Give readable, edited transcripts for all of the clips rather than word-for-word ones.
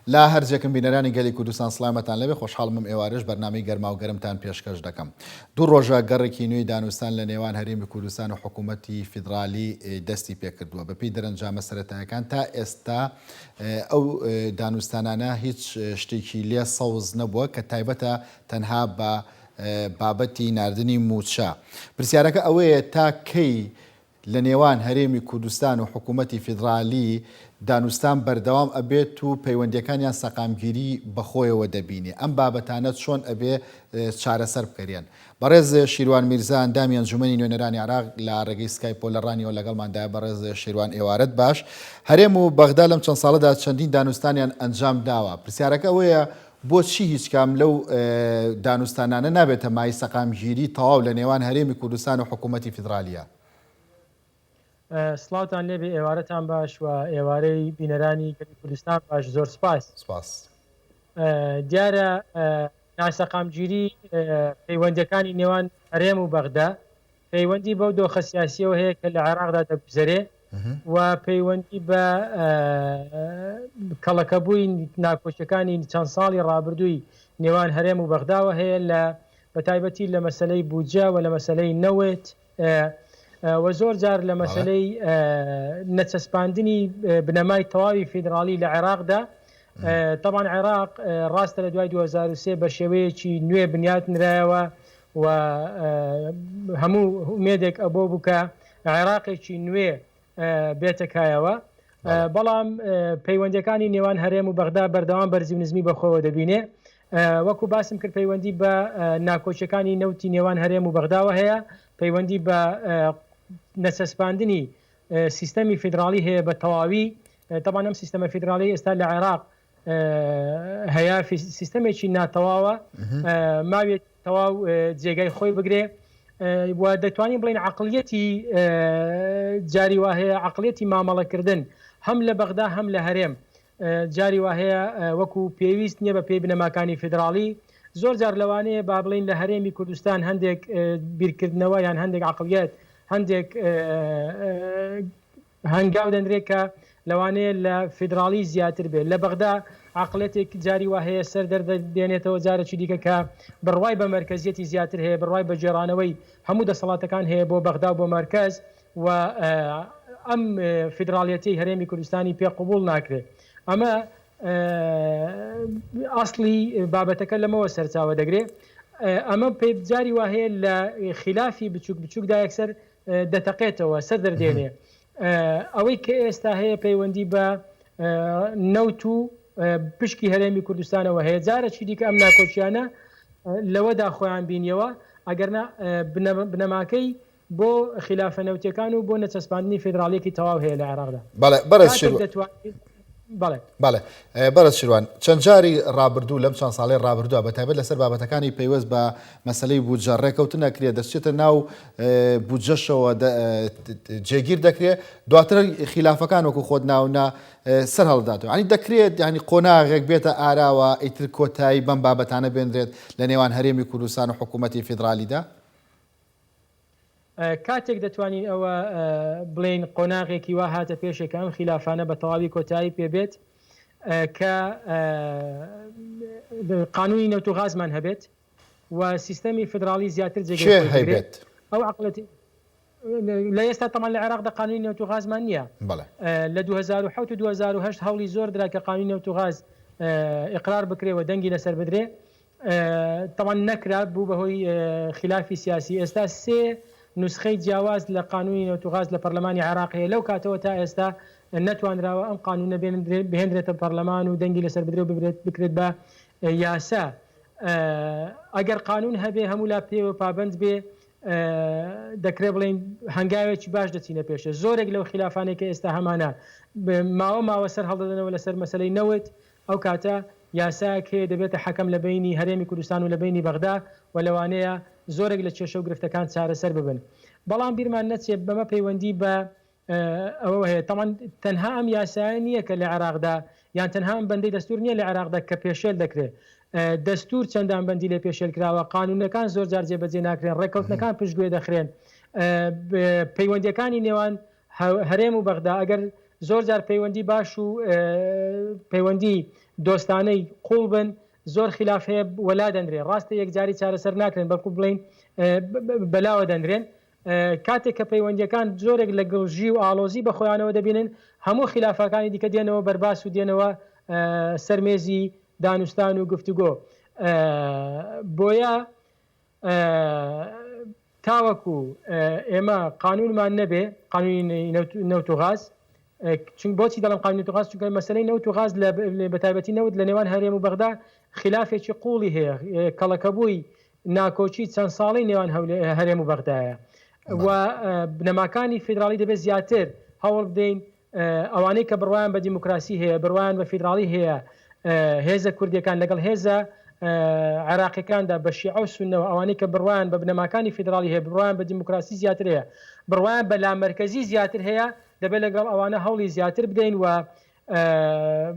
لە هەر جێکم بینەرانی گەلی کوردستان سڵامەتان لەبێ خۆشحاڵم ئەم ئێوارەش بەرنامەی گەرماو گەرمتان پێشکەش دەکەم. دوو ڕۆژە گەڕێکی نوێی دانوستان لە نێوان هەرێمی کوردستان و حکوومەتی فیدڕالی دەستی پێکردووە. بەپێی دەرەنجامە سەرەتایەکان تا ئێستا ئەو دانوستانانە هیچ شتێکی لێ سەوز نەبووە کە تایبەتە تەنها بە بابەتی ناردنی مووچە. پرسیارەکە ئەوەیە تا کەی لە نێوان هەرێمی کوردستان و حکوومەتی فیدرالی دانوستان بەردەوام ئەبێت و پەیوەندییەکانیان سەقامگیری بەخۆیەوە دەبینێ؟ ئەم بابەتانە چۆن ئەبێ چارەسەر بکەرێن؟ بەڕێز شیروان میرزا ئەندامی ئەنجومەنی نوێنەرانی عێراق لە ڕێگەی سکایپۆ لە ڕانیەوە لەگەڵماندایە. بەڕێز شیروان ئێوارەت باش. هەرێم و بەغدا لەم چەند ساڵەدا چەندین دانوستانیان ئەنجام داوە. پرسیارەکە ئەوەیە بۆچی هیچ کام لەو دانوستانانە نابێتە مایەی سەقامگیری تەواو لە نێوان هەرێمی کوردستان و حکوومەتی فیدرالییە؟ سڵاوتان لێبێ ئێوارەتان باش و ئێوارەی بینەرانی گەلی کوردستان باش زۆر سپاس. سپاس. دیارە ناسەقامگیری پەیوەندیەکانی نێوان هەرێم و بەغدا پەیوەندی بەو دۆخە سیاسیەوە هەیە کە لە عێراقدا دەگوزەرێ و پەیوەندی بە کەڵەکەبووی ناکۆکیەکانی چەند ساڵی ڕابردووی نێوان هەرێم و بەغداوە هەیە لە بەتایبەتی لە مەسەلەی بودجە و لە مەسەلەی نەوت و زۆر جار لە مەسەلەی نەچەسپاندنی بنەمای تەواوی فیدراڵی لە عێراقدا. تەبعەن عێراق ڕاستە لە دوای 2003 بە شێوەیەکی نوێ بنیات نرایەوە و هەموو ئومێدێک ئەبۆ بوو کە عێراقێکی نوێ بێتە کایەوە، بەڵام پەیوەندیەکانی نێوان هەرێم و بەغدا بەردەوام بەرزی و نزمی بەخۆوە دەبینێ. وەکو باسم کرد پەیوەندی بە ناکۆکیەکانی نەوتی نێوان هەرێم و بەغداوە هەیە، پەیوەندی بە نەچەسپاندنی سیستەمی فیدراڵی هەیە بە تەواوی. تەبعەن ئەم سیستەمە فیدراڵیەی ئێستا لە عێراق هەیە سیستەمێکی ناتەواوە، ماویەتی تەواو جێگای خۆی بگرێ و دەتوانین بڵێین عەقڵیەتی جاری وا هەیە عەقڵیەتی مامەڵەکردن هەم لە بەغدا هەم لە هەرێم جاری وا هەیە وەکو پێویست نییە بە پێی بنەماکانی فیدراڵی. زۆر جار لەوانەیە با بڵێین لە هەرێمی کوردستان هەندێک بیرکردنەوە یان هەندێک عەقڵیەت هەندێک هەنگاو دەنرێت کە لەوانەیە لە فیدراڵی زیاتر بێت. لە بەغدا عەقڵیەتێک جاری وا هەیە سەر دەردێنێتەوە جارێکی دیکە کە بڕوای بە مەرکەزیەتی زیاتر هەیە، بڕوای بە گێڕانەوەی هەموو دەسەڵاتەکان هەیە بۆ بەغدا و بۆ مەرکەز و ئەم فیدراڵیەتەی هەرێمی کوردستانی پێ قبوڵ ناکرێت. ئەمە ئەسڵی بابەتەکە لەمەوە سەرچاوە دەگرێت. ئەمە جاری وا هەیە لە خیلافی بچوک بچوکدا یەکسەر دەتەقێتەوە، سەر دەردێنێ. ئەوەی کە ئێستا هەیە پەیوەندی بە نەوت و پشکی هەرێمی کوردستانەوە هەیە. جارێکی دیکە ئەم ناکۆکیانە لەوەدا خۆیان بینیەوە، ئەگەرنا بنەماکەی بۆ خیلافە نەوتیەکان و بۆ نەچەسپاندنی فیدراڵیەکی تەواو هەیە لە عێراقدا. بەڵێ بەڕێز شێروان. کاتێک دەتوانین بەڵێ. بەڵێ بەڕێز شیروان چەند جاری ڕابردوو لەم چەند ساڵەی ڕابردووە بە تایبەت لەسەر بابەتەکانی پەیوەست بە مەسەلەی بودجە ڕێکەوتن ئەکرێ دەچێتە ناو بودجەشەوە جێگیر دەکرێ دواتر خیلافەکان وەکو خۆت ناونا سەر هەڵداتەوە ینی دەکرێت ینی قۆناغێک بێتە ئاراوە ئیتر کۆتایی بەم بابەتانە بێنرێت لە نێوان هەرێمی کوردستان و حکوومەتی فیدرالیدا؟ کاتێک دەتوانین ئەوە بڵێین قۆناغێکی وا هاتە پێشێ کە ئەم خیلافانە بە تەواوی کۆتایی پێ بێت کە قانونی نەوت و غازمان هەبێت و سیستەمی فیدراڵی زیاتر جێگەی خۆی بگرێت. ئەو عەقڵێتی لە ئێستا تەمان لە عێراقدا قانونی نەوت و غازمان نییە. لە 2007 و 2008 هەوڵی زۆر درا کە قانونی نەوت و غاز ئیقرار بکرێ و دەنگی لەسەر بدرێ. تەبعەن نەکرا، بوو بە هۆی خیلافی سیاسی. ئێستا سێ نوسخەی جیاواز لە قانوونی نەوت و غاز لە پەرلەمانی عێراق هەیە، لەو کاتەوە تا ئێستا نەتوانراوە ئەم قانوونە بهێنرێتە پەرلەمان و دەنگی لەسەر بدرێ و بکرێت بە یاسا. ئەگەر قانوون هەبێ هەموو لا پێوە پابەند بێ، دەکرێ بڵێین هەنگاوێکی باش دەچینە پێشێ. زۆرێک لەو خیلافانەی کە ئێستا هەمانە ماوە ماوە سەر هەڵدەدەنەوە لەسەر مەسەلەی نەوت، ئەو کاتە یاسایەک هەیە دەبێتە حەکەم لە بەینی هەرێمی کوردستان و لە بەینی بەغدا و لەوانەیە زۆرێک لە کێشە و گرفتەکان چارەسەر ببن. بەڵام بیرمان نەچێت بەمە پەیوەندی بە ئەوەوە هەیە. تەبعەن تەنها ئەم یاسایە نییە کە لە عێراقدا یان تەنها ئەم بەندەی دەستوور نییە لە عێراقدا کە پێشێل دەکرێت. دەستوور چەندان بەندی لێ پێشێل کراوە، قانوونەکان زۆر جار جێبەجێ ناکرێن، ڕێککەوتنەکان پشتگوێ دەخرێن، پەیوەندییەکانی نێوان هەرێم و بەغدا ئەگەر زۆر جار پەیوەندی باش و پەیوەندی دۆستانەی قوڵ بن، زۆر خیلاف هەیە وەلا دەنرێن، ڕاستە یەکجاری چارەسەر ناکرێن بەڵکو بڵێین بەلاوە دەنرێن، کاتێک کە پەیوەندییەکان جۆرێک لە گڵژی و ئاڵۆزی بە خۆیانەوە دەبینن، هەموو خیلافەکانی دیکە دێنەوە بەرباس و دێنەوە سەر مێزی دانوستان و گفتوگۆ. بۆیە تاوەکو ئێمە قانونمان نەبێ، قانونی نەوت و غاز، بۆچی دەڵێم قانونی نەوت و غاز؟ چونکە مەسەلەی نەوت و غاز بە تایبەتی نەوت لە نێوان هەرێم و بەغدا خلافێکی قوڵی هەیە، کەڵەکەبووی ناکۆکی چەند ساڵەی نێوان هەرێم و بەغدایە و بنەماکانی فیدراڵی دەبێت زیاتر هەوڵ بدەین ئەوانەی کە بڕوایان بە دیموکراسی هەیە، بڕوایان بە فیدراڵی هەیە، هێزە کوردیەکان لەگەڵ هێزە عێراقیەکاندا بە شیعە و سوننەوە، ئەوانەی کە بڕوایان بە بنەماکانی فیدراڵی هەیە، بڕوایان بە دیموکراسی زیاتر هەیە، بڕوایان بە لامەرکەزی زیاتر هەیە، دەبێت لەگەڵ ئەوانە هەوڵی زیاتر بدەین و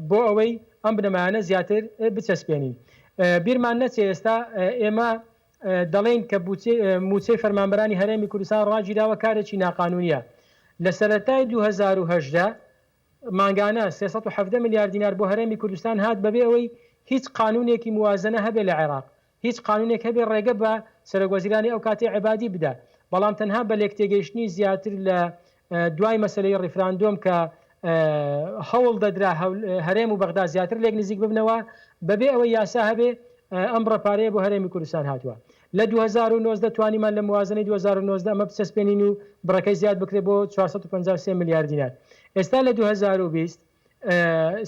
بۆ ئەوەی ئەم بنەمایانە زیاتر بچەسپێنین. بیرمان نەچێ ئێستا ئێمە دەڵێین کە مووچەی فەرمانبەرانی هەرێمی کوردستان ڕاگیراوە کارێکی ناقانوونییە. لە سەرەتای 2018 مانگانە 317 ملیار دینار بۆ هەرێمی کوردستان هات بەبێ ئەوەی هیچ قانوونێکی موازنە هەبێ لە عێراق. هیچ قانونێک هەبێ ڕێگە بە سەرۆک وەزیرانی ئەو کاتەی عەبادی بدا، بەڵام تەنها بە لێکتێگەیشتنی زیاتر لە دوای مەسەلەی ڕیفراندۆم کە هەوڵ دەدرا هەرێم و بەغدا زیاتر لێک نزیک ببنەوە بەبێ ئەوەی یاسا هەبێ ئەم بڕە پارەیە بۆ هەرێمی کوردستان هاتووە. لە 2019 توانیمان لە موازنەی 2019 ئەمە بچەسپێنین و بڕەکەی زیاد بکرێت بۆ 453 ملیار دینار. ئێستا لە 2020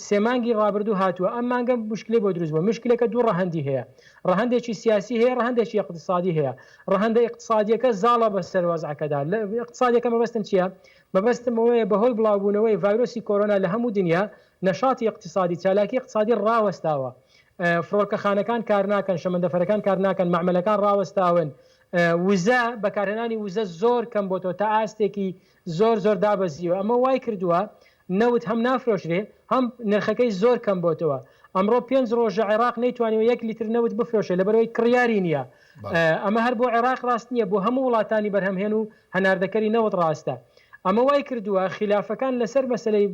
سێ مانگی ڕابردوو هاتووە، ئەم مانگە موشکلەی بۆ دروست بووە، موشکلەکە دوو ڕەهەندی هەیە، ڕەهەندێکی سیاسی هەیە، ڕەهەندێکی ئیقتسادی هەیە، ڕەهەندە ئیقتسادییەکە زاڵە بەسەر وەزعەکەدا، ئیقتسادییەکە مەبەستم چییە؟ مەبەستم ئەوەیە بەهۆی بڵاوبوونەوەی ڤایرۆسی کۆرۆنا لە هەموو دنیا، نەشاتی ئیقتسادی، چالاکی ئیقتسادی ڕاوەستاوە، فڕۆکەخانەکان کار ناکەن، شەمەندەفەرەکان کار ناکەن، مەعمەلەکان ڕاوەستاون، وزە، بەکارهێنانی وزە زۆر کەم بۆتەوە تا ئاستێکی زۆر زۆر دابەزیوە، ئەمە وای کردووە نەوت هەم نافرۆشرێ هەم نرخەکەی زۆر کەم بۆتەوە، ئەمڕۆ پێنج ڕۆژە عێراق نەیتوانیوە یەک لیتر نەوت بفرۆشێ لەبەرئەوەی کڕیاری نییە، ئەمە هەر بۆ عێراق ڕاست نییە بۆ هەموو وڵاتانی بەرهەمهێن و هەناردەکەری نەوت ڕاستە. ئەمە وای کردووە خیلافەکان لەسەر مەسەلەی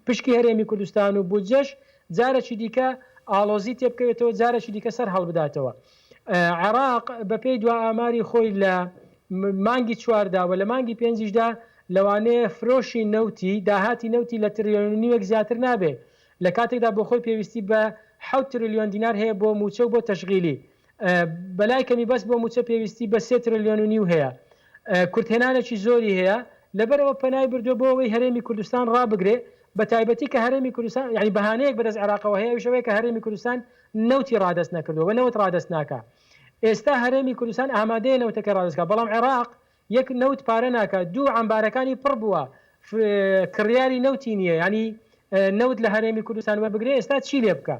پشکی هەرێمی کوردستان و بودجەش جارێکی دیکە ئاڵۆزی تێبکەوێتەوە، جارێکی دیکە سەر هەڵبداتەوە. عێراق بەپێی دوا ئاماری خۆی لە مانگی چواردا و لە مانگی پێنجیشدا لەوانەیە فرۆشی نەوتی داهاتی نەوتی لە تریلیۆن و نیوێک زیاتر نابێت لە کاتێکدا بۆ خۆی پێویستی بە حەوت تریلیۆن دینار هەیە بۆ مووچە و بۆ تەشغیلی بەلای کەمی بەس بۆ مووچە پێویستی بە سێ تریلیۆن و نیو هەیە کورتهێنانێکی زۆری هەیە لەبەرئەوە پەنای بردووە بۆ ئەوەی هەرێمی کوردستان ڕابگرێ بە تایبەتی کە هەرێمی کوردستان یانی بەهانەیەک بەدەست عێراقەوە هەیە ئەویش ئەوەیە کە هەرێمی کوردستان نەوتی ڕادەست نەکردووە و نەوت ڕادەست ناکا. ئێستا هەرێمی کوردستان ئامادەیە نەوتەکەی ڕادەست کا، بەڵام عێراق یەک نەوت پارە ناکا، دوو عەمبارەکانی پڕ بووە، کڕیاری نەوتی نییە، یانی نەوت لە هەرێمی کوردستان وەربگرێ ئێستا چی لێ بکا؟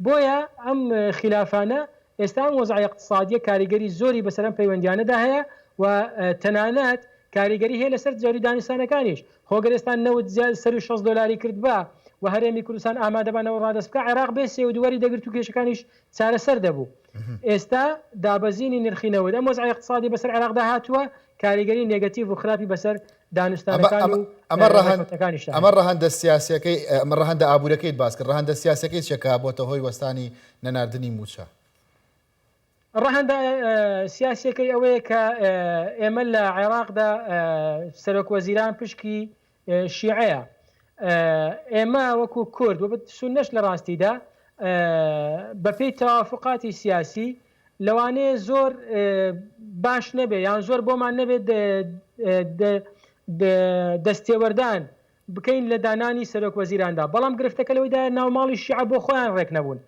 بۆیە ئەم خیلافانە ئێستا ئەم وەزعە ئیقتسادییە کاریگەری زۆری بەسەر ئەم پەیوەندییانەدا هەیە و تەنانەت کاریگەری هەیە لەسەر جۆری دانوستانەکانیش. خۆ گەر ئێستا نەوت زیاد سەروی 60 دۆلاری کردبا و هەرێمی کوردستان ئامادەبا نەوت ڕادەست بکا عێراق بێ سێ و دوو وەری دەگرت و کێشەکانیش چارەسەر دەبوو. ئێستا دابەزینی نرخی نەوت ئەم وەزعە ئیقتسادی بەسەر عێراقدا هاتووە کاریگەری نێگەتیڤ و خراپی بەسەر دانوستانەکان و ڕێکەوتنەکانیشدا ئەمە هەیە. ڕەهەندە سیاسیەکەی ئەمە ڕەهەندە ئابوورەکەیت باس کرد ڕەهەندە سیاسیەکەی چیە کە بۆتە هۆی وەستانی نەناردنی مووچە؟ ڕەهەندە سیاسیەکەی ئەوەیە کە ئێمە لە عێراقدا سەرۆک وەزیران پشکی شیعەیە ئێمە وەکو کورد و سونەش لە ڕاستیدا بەپێی تەوافقاتی سیاسی لەوانەیە زۆر باش نەبێ یان زۆر بۆمان نەبێت دەستێوەردان بکەین لە دانانی سەرۆک وەزیراندا، بەڵام گرفتەکە لەوەیدایە ناوماڵی شیعە بۆ خۆیان ڕێک نەبوون.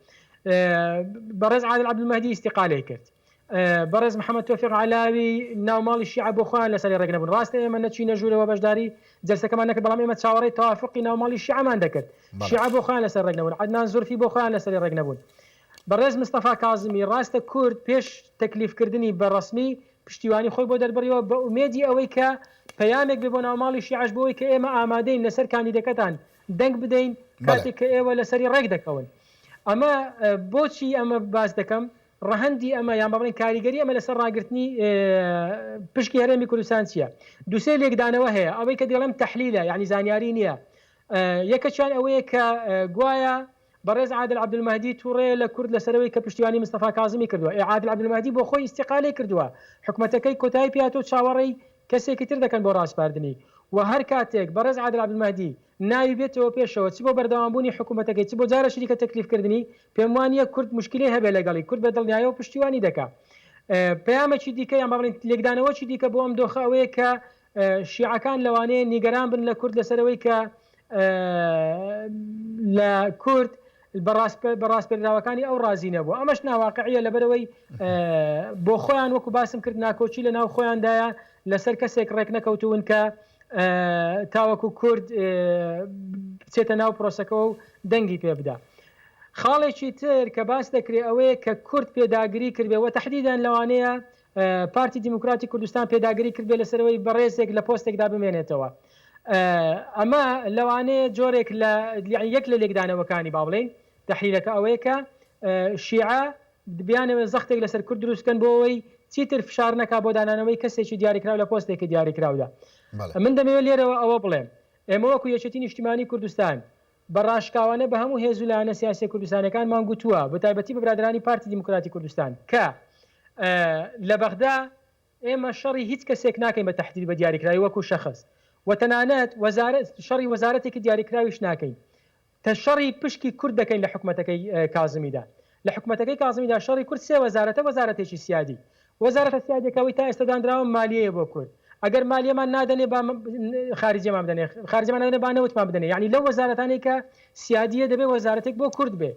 بەڕێز عادل عەبدولمەهدی ئیستیقالەی کرد. بەڕێز محەمەد تۆفیق عەلاوی ناوماڵی شیعە بۆ خۆیان لەسەری ڕێک نەبوون. ڕاستە ئێمە نەچوینە ژوورەوە بەشداری جەلسەکەمان نەکرد، بەڵام ئێمە چاوەڕێی تەوافوقی ناوماڵی شیعەمان دەکرد. شیعە بۆ خۆیان لەسەر ڕێک نەبوون. عەدنان زورفی بۆ خۆیان لەسەری ڕێک نەبوون. بەڕێز مستەفا کازمی ڕاستە کورد پێش تەکلیفکردنی بە ڕەسمی پشتیوانی خۆی بۆ دەربڕیوە بە ئومێدی ئەوەی کە پەیامێک بێ بۆ ناوماڵی شیعەش بۆ ئەوەی کە ئێمە ئامادەین لەسەر کاندیدەکەتان دەنگ بدەین کاتێک کە ئێوە لەسەری ڕێک دەکەون. ئەمە بۆچی ئەمە باس دەکەم؟ ڕەهەندی ئەمە یان با بڵێین کاریگەری ئەمە لەسەر ڕاگرتنی پشکی هەرێمی کوردستان چییە؟ دووسێ لێکدانەوە هەیە ئەوەی کە دەڵێم تەحلیلە یعنی زانیاری نییە یەکەکیان ئەوەیە کە گوایە. بەڕێز عادل عەبدولمەهدی توڕەیە لە کورد لەسەرەوەی کە پشتیوانی مستەفا کازمی کردووە. ئێ عادل عەبدولمەهدی بۆ خۆی ئیستیقالەی کردووە، حکومەتەکەی کۆتایی پێهاتووە چاوەڕێی کەسێکی تر دەکەن بۆ ڕاسپاردنی و هەر کاتێک بەڕێز عادل عەبدولمەهدی ناوی بێتەوە پێشەوە چ بۆ بەردەوامبوونی حکومەتەکەی چ بۆ جارێکی دیکە تەکلیفکردنی، پێموانییە کورد موشکیلەی هەبێ لەگەڵی، کورد بە دڵنیایەوە پشتیوانی دەکا. پەیامێکی دیکە یان با بڵێین لێکدانەوەکی دیکە بۆ ئەم دۆخە ئەوەیە کە شیعەکان لەوانەیە نیگەران بن لە کورد لەسەرەوەی کە لە کورد بە ڕاسپێردراوەکانی ئەو ڕازی نەبوو ئەمەش ناواقعیە لەبەرەوەی بۆ خۆیان وەکو باسم کرد ناکۆکی لە ناو خۆیاندایە لەسەر کەسێک ڕێک نەکەوتون کە تاوەکو کورد بچێتە ناو پرۆسەکەەوە و دەنگی پێ بدا. خاڵێکی تر کە باس دەکرێت ئەوەیە کە کورد پێداگری کردبێ و تەحدیدەن لەوانەیە پارتی دیموکراتی کوردستان پێداگری کردبێ لەسەرەوەی بەڕێزێک لە پۆستێکدا بمێنێتەوە. ئەمە لەوانەیە جۆرێک لە یەک لە لێکدانەوەکانی با بڵێین تەحلیلەکە ئەوەیە کە شیعە بیانەوێت زەختێک لەسەر کورد دروست بکەن بۆ ئەوەی چیتر فشار نەکا بۆ دانانەوەی کەسێکی دیاریکراو لە پۆستێکی دیاریکراودا. من دەمەوێت لێرەوە ئەوە بڵێم ئێمە وەکو یەکێتی نیشتیمانی کوردستان بە ڕاشکاوانە بە هەموو هێز و لایەنە سیاسیە کوردستانیەکانمان گوتووە، بەتایبەتی بە برادەرانی پارتی دیموکراتی کوردستان کە لە بەغدا ئێمە شەڕی هیچ کەسێک ناکەین بە تەحدید بە دیاریکراوی وەکو شەخس و تەنانەت وەزارەت شەڕی وەزارەتێکی دیاریکراویش ناکەین تە شەڕی پشکی کورد دەکەین لە حکومەتەکەی کازمیدا لە حکومەتەکەی کازمیدا شەڕی کورد سێ وەزارەتە وەزارەتێکی سیادی وەزارەتە سیادیەکە ئەوەی تا ئێستا دانراوە مالیەیە بۆ کورد ئەگەر مالیەمان نادەنێ با خارجیەمان بدەنێ خارجیەمان نادەنێ با نەوتمان بدەنێ یعنی لەو وەزارەتانەی کە سیادیە دەبێ وەزارەتێک بۆ کورد بێ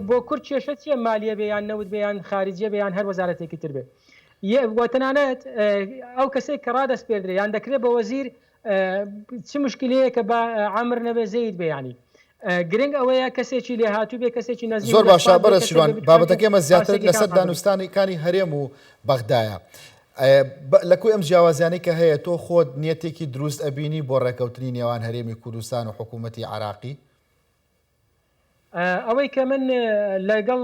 بۆ کورد کێشە چییە مالیە بێ یان نەوت بێ یان خارجیە بێ یان هەر وەزارەتێکی تر بێ و تەنانەت ئەو کەسێک کە ڕادەسپێردرێ یان دەکرێت بە وەزیر چ مشکلەیەکە با عەمر نەبێ زەید بێ یانی گرنگ ئەوەیە کەسێکی لێهاتوو بێ کەسێکی نەزیف زۆر باشە بەڕێز شیروان بابەتەکەی ئێمە زیاتر لەسەر دانوستانی کانی هەرێم و بەغدایە لە کۆی ئەم جیاوازیانەی کە هەیە تۆ خۆت نیەتێکی دروست ئەبینی بۆ ڕێکەوتنی نێوان هەرێمی کوردستان و حکوومەتی عراقی؟ ئەوەی کە من لەگەڵ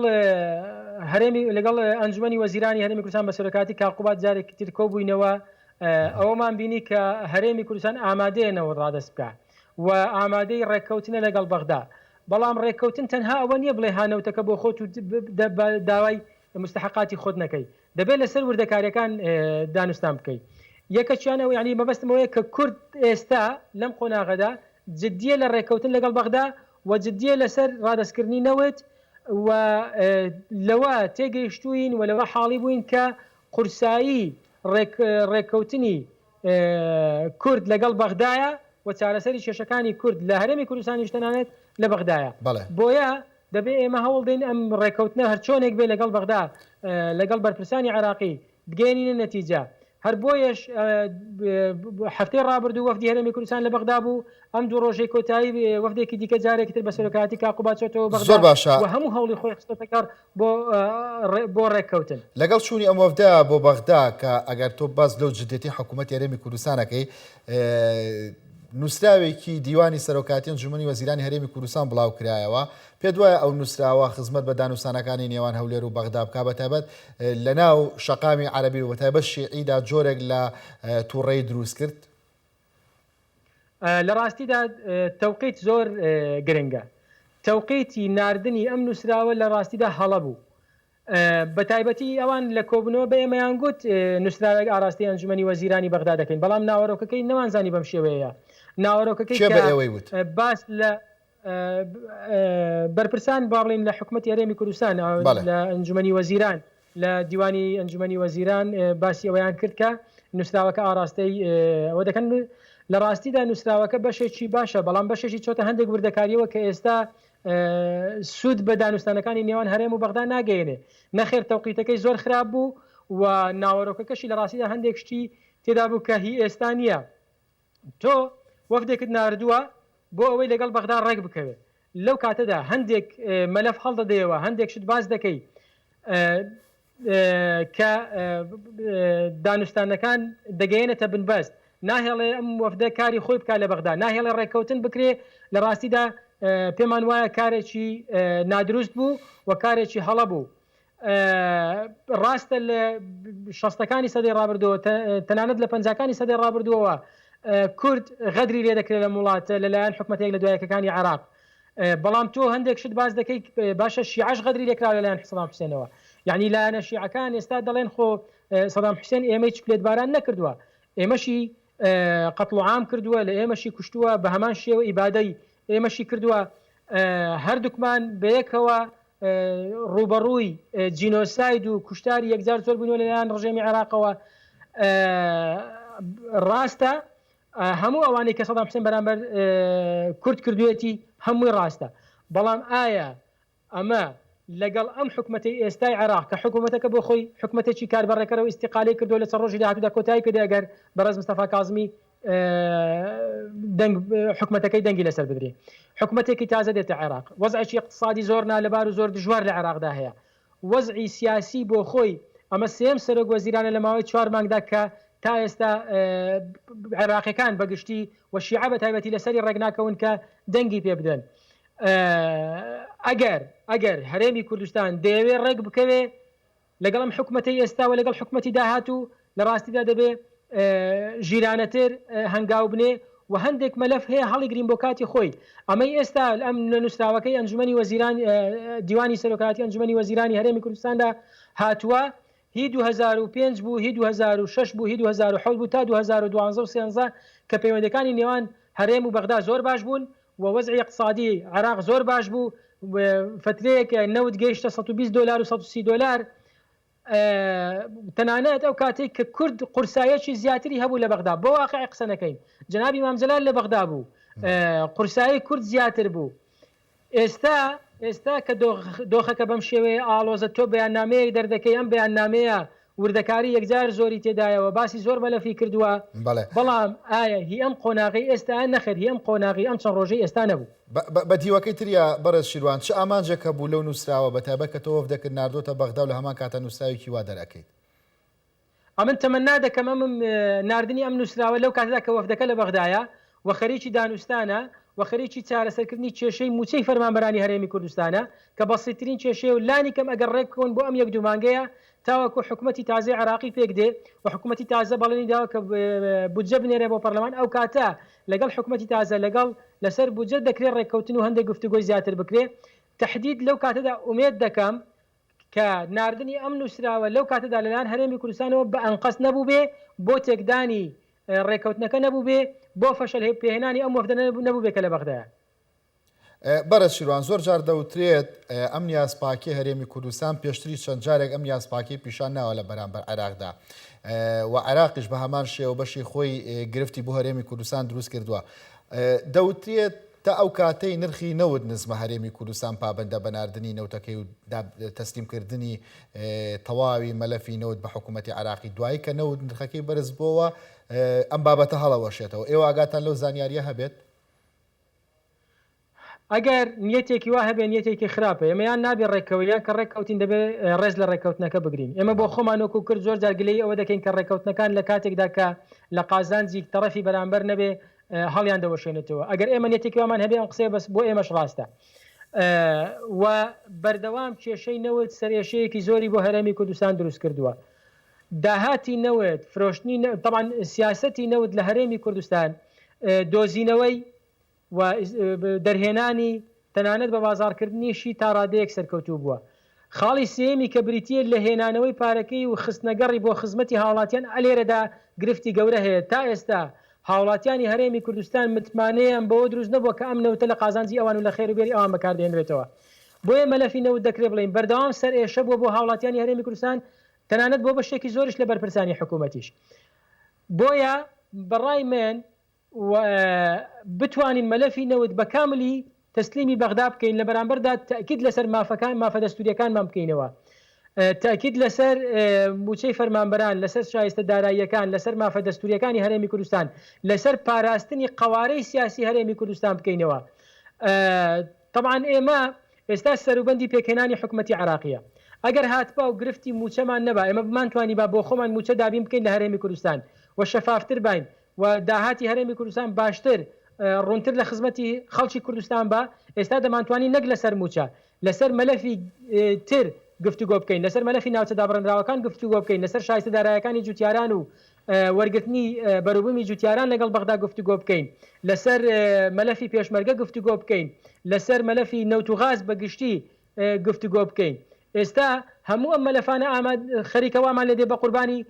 هەرێمی لەگەڵ ئەنجومەنی وەزیرانی هەرێمی کوردستان بە سەرۆکاتی کاک قوباد جارێکی تر کۆبووینەوە ئەوەمان بینی کە هەرێمی کوردستان ئامادەیە نەوت ڕادەست بکا و ئامادەی ڕێککەوتنە لەگەڵ بەغدا بەڵام ڕێککەوتن تەنها ئەوە نییە بڵێ ها نەوتەکە بۆ خۆت و داوای مستحقاتی خۆت نەکەی دەبێت لەسەر وردەکاریەکان دانوستان بکەی یەکەکیان ئەوە یانی مەبەستم ئەوەیە کە کورد ئێستا لەم قۆناغەدا جدیە لە ڕێککەوتن لەگەڵ بەغدا و جدیە لەسەر ڕادەستکردنی نەوت و لەوە تێگەیشتووین و لەوە حاڵی بووین کە قورسایی ڕێککەوتنی کورد لەگەڵ بەغدایە و چارەسەری کێشەکانی کورد لە هەرێمی کوردستانیش تەنانەت لە بەغدایە. بۆیە دەبێ ئێمە هەوڵدەین ئەم ڕێککەوتنە هەرچۆنێک بێ لەگەڵ بەغدا لەگەڵ بەرپرسانی عێراقی بگەیەنینە نەتیجە. هەر بۆیەش هەفتەی ڕابردوو وەفدی هەرێمی کوردستان لە بەغدا بوو، ئەم دوو ڕۆژەی کۆتایی وەفدێکی دیکە جارێکی تر بە سەرۆکایەتی کاک قوباد چۆتەوە بەغدا زۆر باشە. و هەموو هەوڵی خۆی خستۆتە گەڕ بۆ بۆ ڕێککەوتن. لەگەڵ چوونی ئەم وەفدە بۆ بەغدا کە ئەگەر تۆ باس لەو جدیەتی حکوومەتی هەرێمی کوردستان ئەکەی نووسراوێکی دیوانی سەرۆکایەتی ئەنجوومەنی وەزیرانی هەرێمی کوردستان بڵاو کرایەوە، پێت وایە ئەو نووسراوە خزمەت بە دانوستانەکانی نێوان هەولێر و بەغدا بکا بەتایبەت لەناو شەقامی عەرەبی و بەتایبەت شیعیدا جۆرێک لە تووڕەیی دروست کرد؟ لە ڕاستیدا تەوقیت زۆر گرنگە. تەوقیتی ناردنی ئەم نووسراوە لە ڕاستیدا هەڵە بوو. بە تایبەتی ئەوان لە کۆبوونەوە بە ئێمەیان گوت نووسراوێک ئاراستەی ئەنجومەنی وەزیرانی بەغدا دەکەین، بەڵام ناوەرۆکەکەی نەمانزانی بەم شێوەیەیە. ناوەرۆکەکەی کێ بە ئێوەی وت؟ باس لە بەرپرسان با بڵێین لە حکومەتی هەرێمی کوردستان لە ئەنجومەنی وەزیران لە دیوانی ئەنجومەنی وەزیران باسی ئەوەیان کرد کە نووسراوەکە ئاراستەی ئەوە دەکەن لە ڕاستیدا نووسراوەکە بەشێکی باشە بەڵام بەشێکی چۆتە هەندێک وردەکاریەوە کە ئێستا سوود بە دانوستانەکانی نێوان هەرێم و بەغدا ناگەیەنێ. نەخێر تەوقیتەکەی زۆر خراپ بوو و ناوەرۆکەکەشی لە ڕاستیدا هەندێک شتی تێدا بوو کە هی ئێستا نییە. تۆ وەفدێکت ناردووە بۆ ئەوەی لەگەڵ بەغدا ڕێک بکەوێ. لەو کاتەدا هەندێک مەلەف هەڵدەدەیەوە، هەندێک شت باس دەکەی کە دانوستانەکان دەگەیەنێتە بنبەست، ناهێڵێ ئەم وەفدە کاری خۆی بکات لە بەغدا، ناهێڵێ ڕێککەوتن بکرێ، لە ڕاستیدا پێمان وایە کارێکی نادروست بوو و کارێکی هەڵە بوو. ڕاستە لە شەستەکانی سەدەی ڕابردووە تەنانەت لە پەنجاکانی سەدەی ڕابردووەوە کورد غەدری لێ دەکرێت لەم وڵاتە لەلایەن حکومەتە یەک لە دوایەکەکانی عێراق. بەڵام تۆ هەندێک شت باس دەکەی باشە شیعەش غەدری لێکراوە لەلایەن سەدام حوسێنەوە یعنی لایەنە شیعەکان ئێستا دەڵێن خۆ سەدام حوسێن ئێمەی چکلێت باران نەکردووە ئێمەشی قەتڵ و عام کردووە لە ئێمەشی کوشتووە بە هەمان شێوە ئیبادەی ئێمەشی کردووە هەردووکمان بەیەکەوە ڕووبەڕووی جینۆساید و کوشتاری یەکجار زۆر بووینەوە لەلایەن ڕژێمی عێراقەوە ڕاستە هەموو ئەوانەی کە سەدام حسێن بەرامبەر کورد کردوێتی هەمووی ڕاستە بەڵام ئایا ئەمە لەگەڵ ئەم حکومەتەی ئێستای عێراق کە حکومەتەکە بۆ خۆی حکومەتێکی کاربەڕێکەرە و ئیستیقالەی کردووە لە چەند ڕۆژی داهاتوودا کۆتایی پێدێ ئەگەر بەڕێز مستەفا کازمی دەنگ حکومەتەکەی دەنگی لەسەر بدرێ حکومەتێکی تازە دێتە عێراق وەزعێکی اقتصادی زۆر نالەبار و زۆر دژوار لە عێراقدا هەیە وەزعی سیاسی بۆ خۆی ئەمە سێم سەرۆک وەزیرانە لە ماوەی چوار مانگدا کە تا ئێستا عێراقیەکان بەگشتی و شیعە بە تایبەتی لەسەری ڕێک ناکەون کە دەنگی پێ بدەن ئەگەر ئەگەر هەرێمی کوردستان دەیەوێ ڕێک بکەوێ لەگەڵ ئەم حکومەتەی ئێستا و لەگەڵ حکومەتی داهاتوو لە ڕاستیدا دەبێ ژیرانەتر هەنگاو بنێ و هەندێک مەلەف هەیە هەڵیگرین بۆ کاتی خۆی ئەمەی ئێستا ئەم لە نووسراوەکەی ئەنجومەنی وەزیران دیوانی سەرۆکایەتی ئەنجومەنی وەزیرانی هەرێمی کوردستاندا هاتووە هی 2005 بوو هی 2006 بوو هی 2007 بوو تا 2012 و 13 کە پەیوەندەکانی نێوان هەرێم و بەغدا زۆر باش بوون و وەزعی ئیقتسادی عێراق زۆر باش بوو فەترەیەک نەوت گەیشتە 120 دۆلار و 130 دۆلار تەنانەت ئەو کاتێک کە کورد قورسایەکی زیاتری هەبوو لە بەغدا بۆ واقعی قسە نەکەین جەنابی مام جەلال لە بەغدا بوو قورسایی کورد زیاتر بوو ئێستا ئێستا کە دۆخەکە بەم شێوەیە ئاڵۆزە تۆ بەیاننامەیەک دەردەکەی ئەم بەیاننامەیە وردەکاری یەکجار زۆری تێدایە و باسی زۆر مەلەفی کردووە، بەڵێ. بەڵام ئایا هی ئەم قۆناغەی ئێستایە؟ نەخێر هی ئەم قۆناغی ئەم چەند ڕۆژەی ئێستا نەبوو. بە دیوەکەی تریا بەڕێز شیروان چ ئامانجێک هەبوو لەو نووسراوە بە تایبەت کە تۆ وەفدێکت ناردۆتە بەغدا و لە هەمان کاتا نووسراوێکی وا دەرئەکەیت؟ ئەمن تەمەنا دەکەم ئەم ناردنی ئەم نووسراوە لەو کاتەدا کە وەفدەکە لە بەغدایە و خەریکی دانوستانە و خەریکی چارەسەرکردنی کێشەی مووچەی فەرمانبەرانی هەرێمی کوردستانە کە بەسیتترین کێشەیە و لانی کەم ئەگەر ڕێکبکەون بۆ ئەم یەک دوو مانگەیە تاوەکو حکومەتی تازەی عێراقی پێکدێ و حکومەتی تازە بەڵێنی داوە کە بودجە بنێرێ بۆ پەرلەمان ئەو کاتە لەگەڵ حکومەتی تازە لەگەڵ لەسەر بودجە دەکرێ ڕێککەوتن و هەندێک گفتوگۆی زیاتر بکرێ تەحدید لەو کاتەدا ئومێد دەکەم کە ناردنی ئەم نووسراوە لەو کاتەدا لەلایەن هەرێمی کوردستانەوە بە ئەنقەست نەبووبێ بۆ تێکدانی ڕێککەوتنەکە نەبووبێ، بۆ فەشەل پێهێنانی ئەم وەفدە نەبووبێ کە لە بەغدایە. بەڕێز شیروان، زۆر جار دەوترێت ئەم نیازپاکیە هەرێمی کوردستان پێشتریش چەند جارێک ئەم نیازپاکیەی پیشان ناوە لە بەرامبەر عێراقدا و عێراقیش بە هەمان شێوە بەشی خۆی گرفتی بۆ هەرێمی کوردستان دروست کردووە. دەوترێت تا ئەو کاتەی نرخی نەوت نزمە هەرێمی کوردستان پابەندە بە ناردنی نەوتەکەی و تەسلیمکردنی تەواوی مەلەفی نەوت بە حکوومەتی عێراقی دوایی کە نەوت نرخەکەی بەرز بۆوە ئەم بابەتە هەڵەوەشێتەوە ئێوە ئاگاتان لەو زانیاریە هەبێت؟ ئەگەر نیەتێکی وا هەبێ نیەتێکی خراپە ئێمە یان نابێ ڕێککەوین یان کە ڕێککەوتین دەبێ ڕێز لە ڕێککەوتنەکە بگرین ئێمە بۆ خۆمان وەکو کرد زۆر جار گلەیی ئەوە دەکەین کە ڕێککەوتنەکان لە کاتێکدا کە لە قازانجی تەڕەفی بەرامبەر نەبێ هەڵیان دەوەشێنێتەوە ئەگەر ئێمە نیەتێکی وامان هەبێ ئەم قسەیە بەس بۆ ئێمەش ڕاستە و بەردەوام کێشەی نەوت سەرئێشەیەکی زۆری بۆ هەرێمی کوردستان دروست کردووە داهاتی نەوت فرۆشتنی تەبعەن سیاسەتی نەوت لە هەرێمی کوردستان دۆزینەوەی و دەرهێنانی تەنانەت بە بازاڕکردنیشی تا ڕادەیەک سەرکەوتوو بووە. خاڵی سێیەمی کە بریتییە لە هێنانەوەی پارەکەی و خستنەگەڕی بۆ خزمەتی هاوڵاتیان ئەلێرەدا گرفتی گەورە هەیە تا ئێستا هاوڵاتیانی هەرێمی کوردستان متمانەیان بەوە دروست نەبووە کە ئەم نەوتە لە قازانجی ئەوان و لە خێر و بێری ئەوان بەکاردەهێنرێتەوە بۆیە مەلەفی نەوت دەکرێ بڵێین بەردەوام سەرئێشە بووە بۆ هاوڵاتیانی هەرێمی کوردستان تەنانەت بۆ بەشێکی زۆریش لە بەرپرسانی حکوومەتیش بۆیە بەڕای من و بتوانین مەلەفی نەوت بە کاملی تەسلیمی بەغدا بکەین لە بەرامبەردا تەئکید لەسەر مافەکان مافە دەستوریەکانمان بکەینەوە تەئکید لەسەر موچەی فەرمانبەران لەسەر شایستە داراییەکان لەسەر مافە دەستوریەکانی هەرێمی کوردستان لەسەر پاراستنی قەوارەی سیاسی هەرێمی کوردستان بکەینەوە تەبعەن ئێمە ئێستا سەروبەندی پێکهێنانی حکومەتی عێراقیە ئەگەر هاتبا و گرفتی موچەمان نەبا ئێمە بمانتوانیبا بۆ خۆمان موچە دابین بکەین لە هەرێمی کوردستان و شەفافتر باین و داهاتی هەرێمی کوردستان باشتر ڕوونتر لە خزمەتی خەڵکی کوردستان با، ئێستا دەمانتوانی نەک لەسەر مووچە، لەسەر مەلەفی تر گفتوگۆ بکەین، لەسەر مەلەفی ناوچە دابڕێنراوەکان گفتوگۆ بکەین، لەسەر شایستە دارایەکانی جوتیاران و وەرگرتنی بەروبوومی جوتیاران لەگەڵ بەغدا گفتوگۆ بکەین، لەسەر مەلەفی پێشمەرگە گفتوگۆ بکەین، لەسەر مەلەفی نەوت و غاز بە گشتی گفتوگۆ بکەین. ئێستا هەموو ئەم مەلەفانە ئاماد خەریکە وامان لێدێ بە قوربانی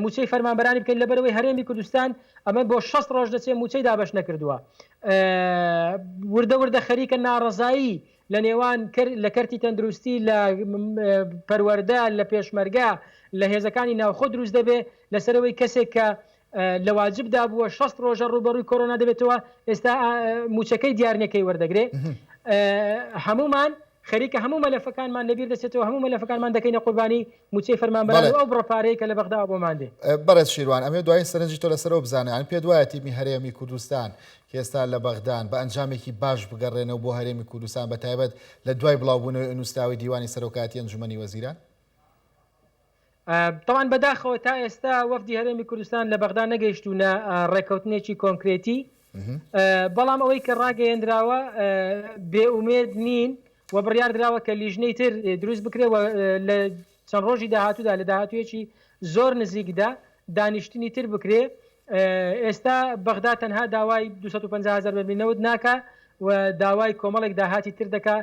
مووچەی فەرمانبەرانی بکەین لەبەرئەوەی هەرێمی کوردستان ئەمە بۆ 60 ڕۆژ دەچێت مووچەی دابەش نەکردووە. وردە وردە خەریکە ناڕەزایی لە نێوان لە کەرتی تەندروستی لە پەروەردە لە پێشمەرگە لە هێزەکانی ناوخۆ دروست دەبێ لەسەرەوەی کەسێک کە لە واجبدا بووە 60 ڕۆژە ڕووبەڕووی کۆرۆنا دەبێتەوە ئێستا موچەکەی دیار نیە کەی وەردەگرێ هەمومان خەریکە هەموو مەلەفەکانمان لەبیر دەچێتەوە هەموو مەلەفەکانمان دەکەینە قوربانی موچەی فەرمانبەران و ئەو بڕە پارەیە کە لە بەغداوە بۆمان دێ. بەڕێز شیروان ئەمەوێ دوایین سەرنجی تۆ لەسەر ئەوە بزانم یانی پێت وایە تیمی هەرێمی کوردستان کە ئێستا لە بەغدان بە ئەنجامێکی باش بگەڕێنەوە بۆ هەرێمی کوردستان بە تایبەت لە دوای بڵاوبوونەوەی ئەو نووسراوەی دیوانی سەرۆکایەتی ئەنجومەنی وەزیران؟ تەبعەن بەداخەوە تا ئێستا وەفدی هەرێمی کوردستان لە بەغدا نەگەیشتوونە ڕێککەوتنێکی کۆنکرێتی، بەڵام ئەوەی کە ڕاگەیەندراوە بێئومێد نین و بڕیار دراوە کە لیژنەی تر دروست بکرێت و لە چەند ڕۆژی داهاتوودا لە داهاتوویەکی زۆر نزیکدا دانیشتنی تر بکرێ. ئێستا بەغدا تەنها داوای 250 هەزار بەرمیل نەوت ناکا و داوای کۆمەڵێک داهاتی تر دەکا،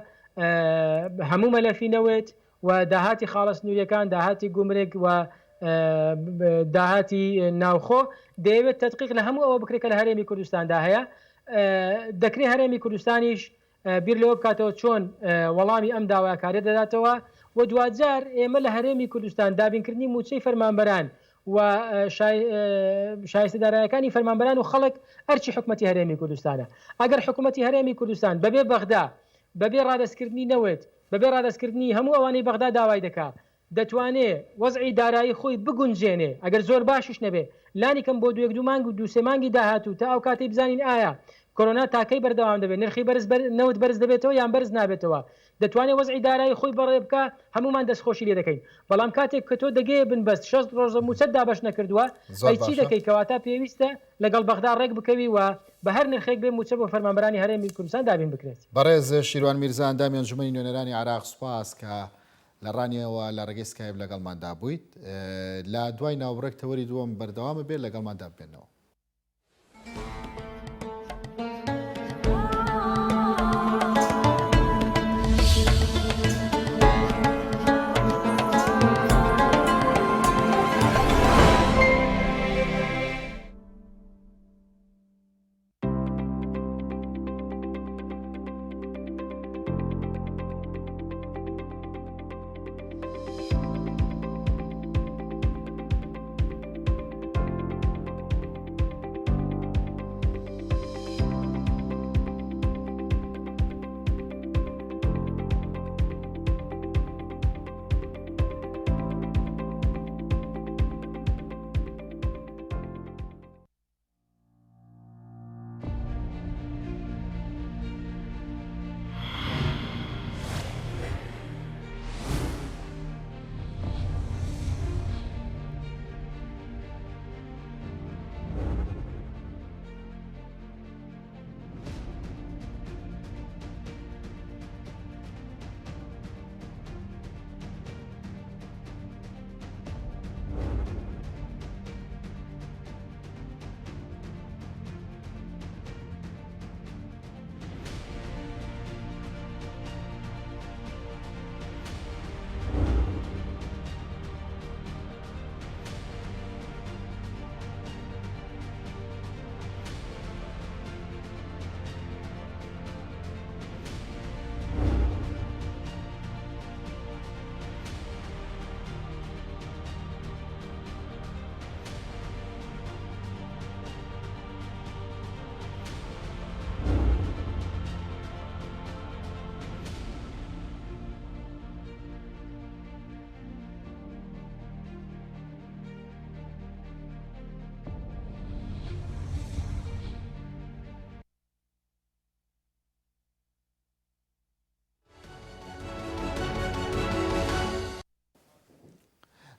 هەموو مەلەفی نەوت و داهاتی خاڵە سنووریەکان، داهاتی گومرگ و داهاتی ناوخۆ، دەیەوێت تەدقیق لە هەموو ئەوە بکرێت کە لە هەرێمی کوردستاندا هەیە. دەکرێت هەرێمی کوردستانیش بیر لەوە بکاتەوە چۆن وەڵامی ئەم داواکاریە دەداتەوە و دواجار ئێمە لە هەرێمی کوردستان دابینکردنی مووچەی فەرمانبەران و شایستە دارایەکانی فەرمانبەران و خەڵک ئەرکی حکومەتی هەرێمی کوردستانە. ئەگەر حکومەتی هەرێمی کوردستان بەبێ بەغدا، بەبێ ڕادەستکردنی نەوت، بەبێ ڕادەستکردنی هەموو ئەوانەی بەغدا داوای دەکا، دەتوانێ وەزعی دارایی خۆی بگونجێنێ، ئەگەر زۆر باشیش نەبێ، لانیکەم بۆ دوویەک دوو مانگ و دوو سێ مانگی داهاتوو تا ئەو کاتەی بزانین ئایا کۆرۆنا تا کەی بەردەوام دەبێ، نرخی بەرز نەوت بەرز دەبێتەوە یان بەرز نابێتەوە، دەتوانێ وەزعی دارایی خۆی بەڕێ بکا، هەموومان دەستخۆشی لێ دەکەین. بەڵام کاتێک کە تۆ دەگەیە بنبەست 60 ڕۆژە مووچەت دابەش نەکردووە، زۆر ئەی چی باشە. دەکەی؟ کەواتە پێویستە لەگەڵ بەغدا ڕێک بکەوی و بە هەر نرخێک بێ مووچە بۆ فەرمانبەرانی هەرێمی کوردستان دابین بکرێت. بەڕێز شیروان میرزا ئەندامی ئەنجومەنی نوێنەرانی عێراق سوپاس کە لە ڕانیەوە لە ڕێگەی سکایپ لەگەڵماندا بوویت. لە دوای ناوبڕێک تەوەری دووەم بەردەوام ئەبێت لەگەڵماندا بمێنەوە.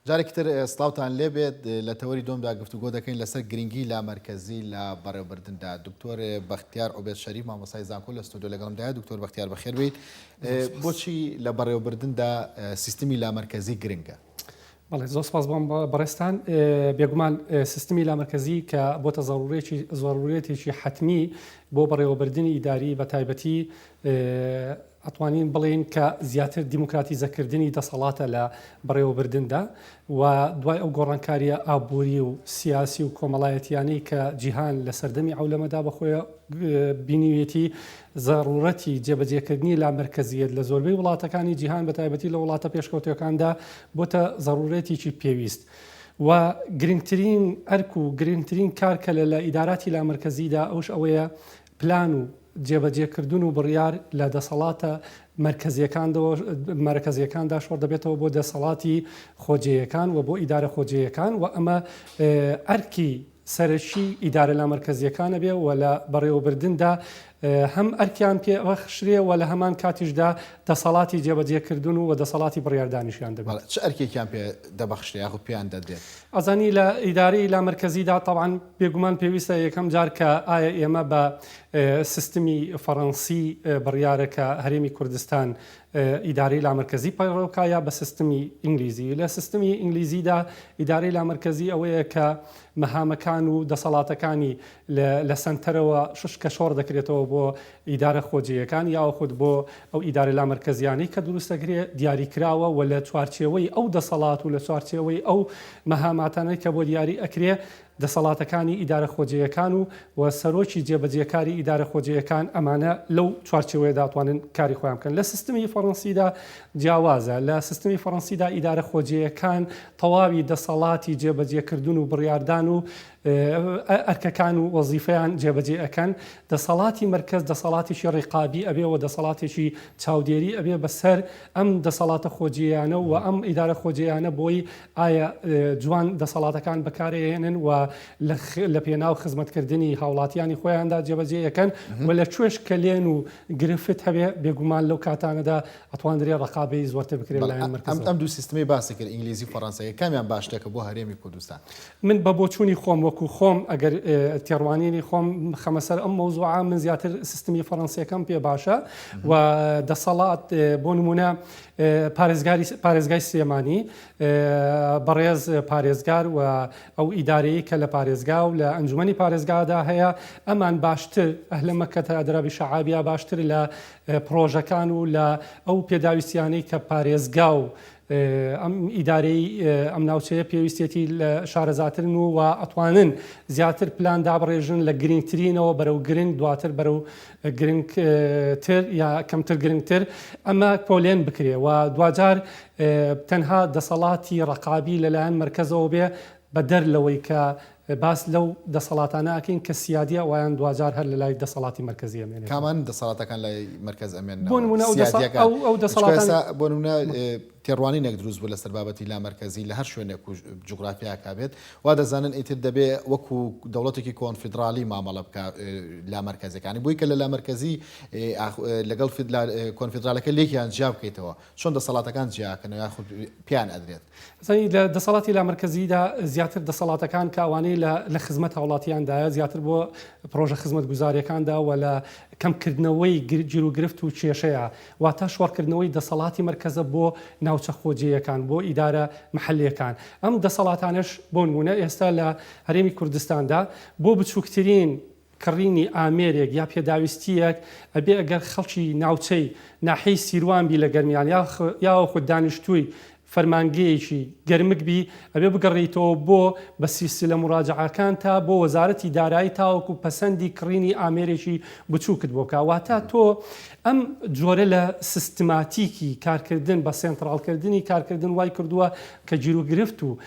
جارێکی تر سڵاوتان لێبێت لە تەوەری دووەمدا گفتوگۆ دەکەین لەسەر گرنگی لامەرکەزی لە بەڕێوەبردندا دکتۆر بەختیار عوبێد شەریف مامۆستای زانکۆ لە ستۆدیۆ لەگەڵمدایە دکتۆر بەختیار بەخێر بێیت بۆچی لە بەڕێوەبردندا سیستمی لامەرکەزی گرنگە؟ بەڵێ زۆر سپاس بۆم بەڕێزتان بێگومان سیستمی لامەرکەزی کە بۆتە زەڕوورێکی زەڕوورێتێکی حەتمی بۆ بەڕێوەبردنی ئیداری بە تایبەتی ئەتوانین بڵێین کە زیاتر دیموکراتیزەکردنی دەسەڵاتە لە بەڕێوەبردندا و دوای ئەو گۆڕانکارییە ئابووری و سیاسی و کۆمەڵایەتییانەی کە جیهان لە سەردەمی عەولەمەدا بەخۆیە بینیویەتی زەڕوورەتی جێبەجێکردنی لامەرکەزییەت لە زۆربەی وڵاتەکانی جیهان بە تایبەتی لە وڵاتە پێشکەوتووەکاندا بۆتە زەڕوورەتێکی پێویست و گرنگترین ئەرک و گرنگترین کار کە لە لە ئیداراتی لامەرکەزیدا ئەوش ئەوەیە پلان و جێبەجێکردن و بڕیار لە دەسەڵاتە مەرکەزیەکاندا شۆڕ دەبێتەوە بۆ دەسەڵاتی خۆجێیەکان و بۆ ئیدارە خۆجێیەکان و ئەمە ئەرکی سەرەکی ئیدارە لامەرکەزیەکانە بێ و لە بەڕێوەبردندا هەم ئەرکیان پێ بەخشرێ و لە هەمان کاتیشدا دەسەڵاتی جێبەجێکردن و دەسەڵاتی بڕیاردانیشیان دەبێت. چ ئەرکێکیان پێ دەبەخشرێ یاخود پێیان دەدرێت؟ ئەزانی لە ئیدارەی لامەرکەزیدا تەبعەن بێگومان پێویستە یەکەم جار کە ئایا ئێمە بە سیستمی فەڕەنسی بڕیارە کە هەرێمی کوردستان ئیدارەی لامەرکەزی پەیڕەو بکا یا بە سیستمی ئینگلیزی. لە سیستمی ئینگلیزیدا ئیدارەی لامەرکەزی ئەوەیە کە مەهامەکان و دەسەڵاتەکانی لە سەنتەرەوە کە شۆڕ دەکرێتەوە بۆ ئیدارە خۆجێیەکان یاخود بۆ ئەو ئیدارە لامەرکەزیانەی کە دروست دەکرێ دیاریکراوە و لە چوارچێوەی ئەو دەسەڵات و لە چوارچێوەی ئەو مەهاماتانەی کە بۆ دیاری ئەکرێ دەسەڵاتەکانی ئیدارە خۆجێیەکان و و سەرۆکی جێبەجێکاری ئیدارە خۆجێیەکان ئەمانە لەو چوارچێوەیەدا ئەتوانن کاری خۆیان بکەن. لە سیستمی فەڕەنسیدا جیاوازە. لە سیستمی فەڕەنسیدا ئیدارە خۆجێیەکان تەواوی دەسەڵاتی جێبەجێکردن و بڕیاردان و ئەرکەکان و وەزیفەیان جێبەجێ ئەکەن. دەسەڵاتی مەرکەز دەسەڵاتێکی ڕیقابی ئەبێ و دەسەڵاتێکی چاودێری ئەبێ بەسەر ئەم دەسەڵاتە خۆجێیانە و ئەم ئیدارە خۆجێیانە بۆی ئایا جوان دەسەڵاتەکان بەکارئەهێنن و لە پێناو خزمەتکردنی هاوڵاتیانی خۆیاندا جێبەجێ ئەکەن و لە کوێش کەلێن و گرفت هەبێ بێگومان لەو کاتانەدا ئەتواندرێ ڕەقابەی زۆرتر بکرێت لەلایەن مەرکەزەوە. ئەم دوو سیستمەی باست کرد ئینگلیزی و فەڕەنسەکە کامیان باشترە بۆ هەرێمی کوردستان؟ من بە بۆچوونی خۆم وەکو خۆم ئەگەر تێڕوانینی خۆم بخەمە سەر ئەم مەوزوعە من زیاتر سیستمی فەڕەنسیەکەم پێ باشە و دەسەڵات بۆ نمونە پارێزگاری پارێزگای سلێمانی بەڕێز پارێزگار و ئەو ئیدارەیەی کە لە پارێزگا و لە ئەنجومەنی پارێزگادا هەیە ئەمان باشتر ئەهلە مەکەتە ئەدرا بشعابیا باشتر لە پڕۆژەکان و لە ئەو پێداویستیانەی کە پارێزگا و ئەم ئیدارەی ئەم ناوچەیە پێویستێتی لە شارەزاترن و و ئەتوانن زیاتر پلان دابڕێژن لە گرنگترینەوە بەرەو گرنگ دواتر بەرەو گرنگتر یا کەمتر گرنگتر ئەمە پۆلێن بکرێ و دواجار تەنها دەسەڵاتی ڕەقابی لەلایەن مەرکەزەوە بێ بەدەر لەوەی کە باس لەو دەسەڵاتانە ئەکەین کە سیادیە ئەوایان دواجار هەر لەلای دەسەڵاتی مەرکەزی ئەمێنێتەوە. کامان دەسەڵاتەکان لای مەرکەز ئەمێننەوە؟ بۆ نموونە ئەو دەسە سیادیەکان. ئەو ئەو چونکە دەسەڵاتانە. ئێستا بۆ نموونە تێڕوانینێک دروست بوو لەسەر بابەتی لامەرکەزی لە هەر شوێنێک و جوگرافیاکا بێت وا دەزانن ئیتر دەبێ وەکو دەوڵەتێکی کۆنفیدراڵی مامەڵە بکا لامەرکەزیەکانی بۆی کە لە لامەرکەزی لەگەڵ کۆنفیدرالەکە لێکیان جیا بکەیتەوە چۆن دەسەڵاتەکان جیاکەنەوە یاخود پێیان ئەدرێت؟ زانی لە دەسەڵاتی لامەرکەزیدا زیاتر دەسەڵاتەکان کە ئەوانەی لە لە خزمەت هاوڵاتیاندایە زیاتر بۆ پڕۆژە خزمەتگوزاریەکاندا و لە کەمکردنەوەی گیروگرفت و کێشەیە واتە شۆڕکردنەوەی دەسەڵاتی مەرکەزە بۆ ناوچە خۆجێیەکان بۆ ئیدارە محەلیەکان ئەم دەسەڵاتانەش بۆ نمونە ئێستا لە هەرێمی کوردستاندا بۆ بچوکترین کڕینی ئامێرێک یا پێداویستییەک ئەبێ ئەگەر خەڵکی ناوچەی ناحیەی سیروان بی لە گەرمیان یاخود دانیشتووی فەرمانگەیەکی گەرمک بی ئەبێ بگەڕێیتەوە بۆ بە سیلسلە موراجەعەکان تا بۆ وەزارەتی دارایی تاوەکو پەسەندی کڕینی ئامێرێکی بچووکت بۆ بکا واتە تۆ ئەم جۆرە لە سیستماتیکی کارکردن بە سێنتڕاڵکردنی کارکردن وای کردووە کە گیروگرفت و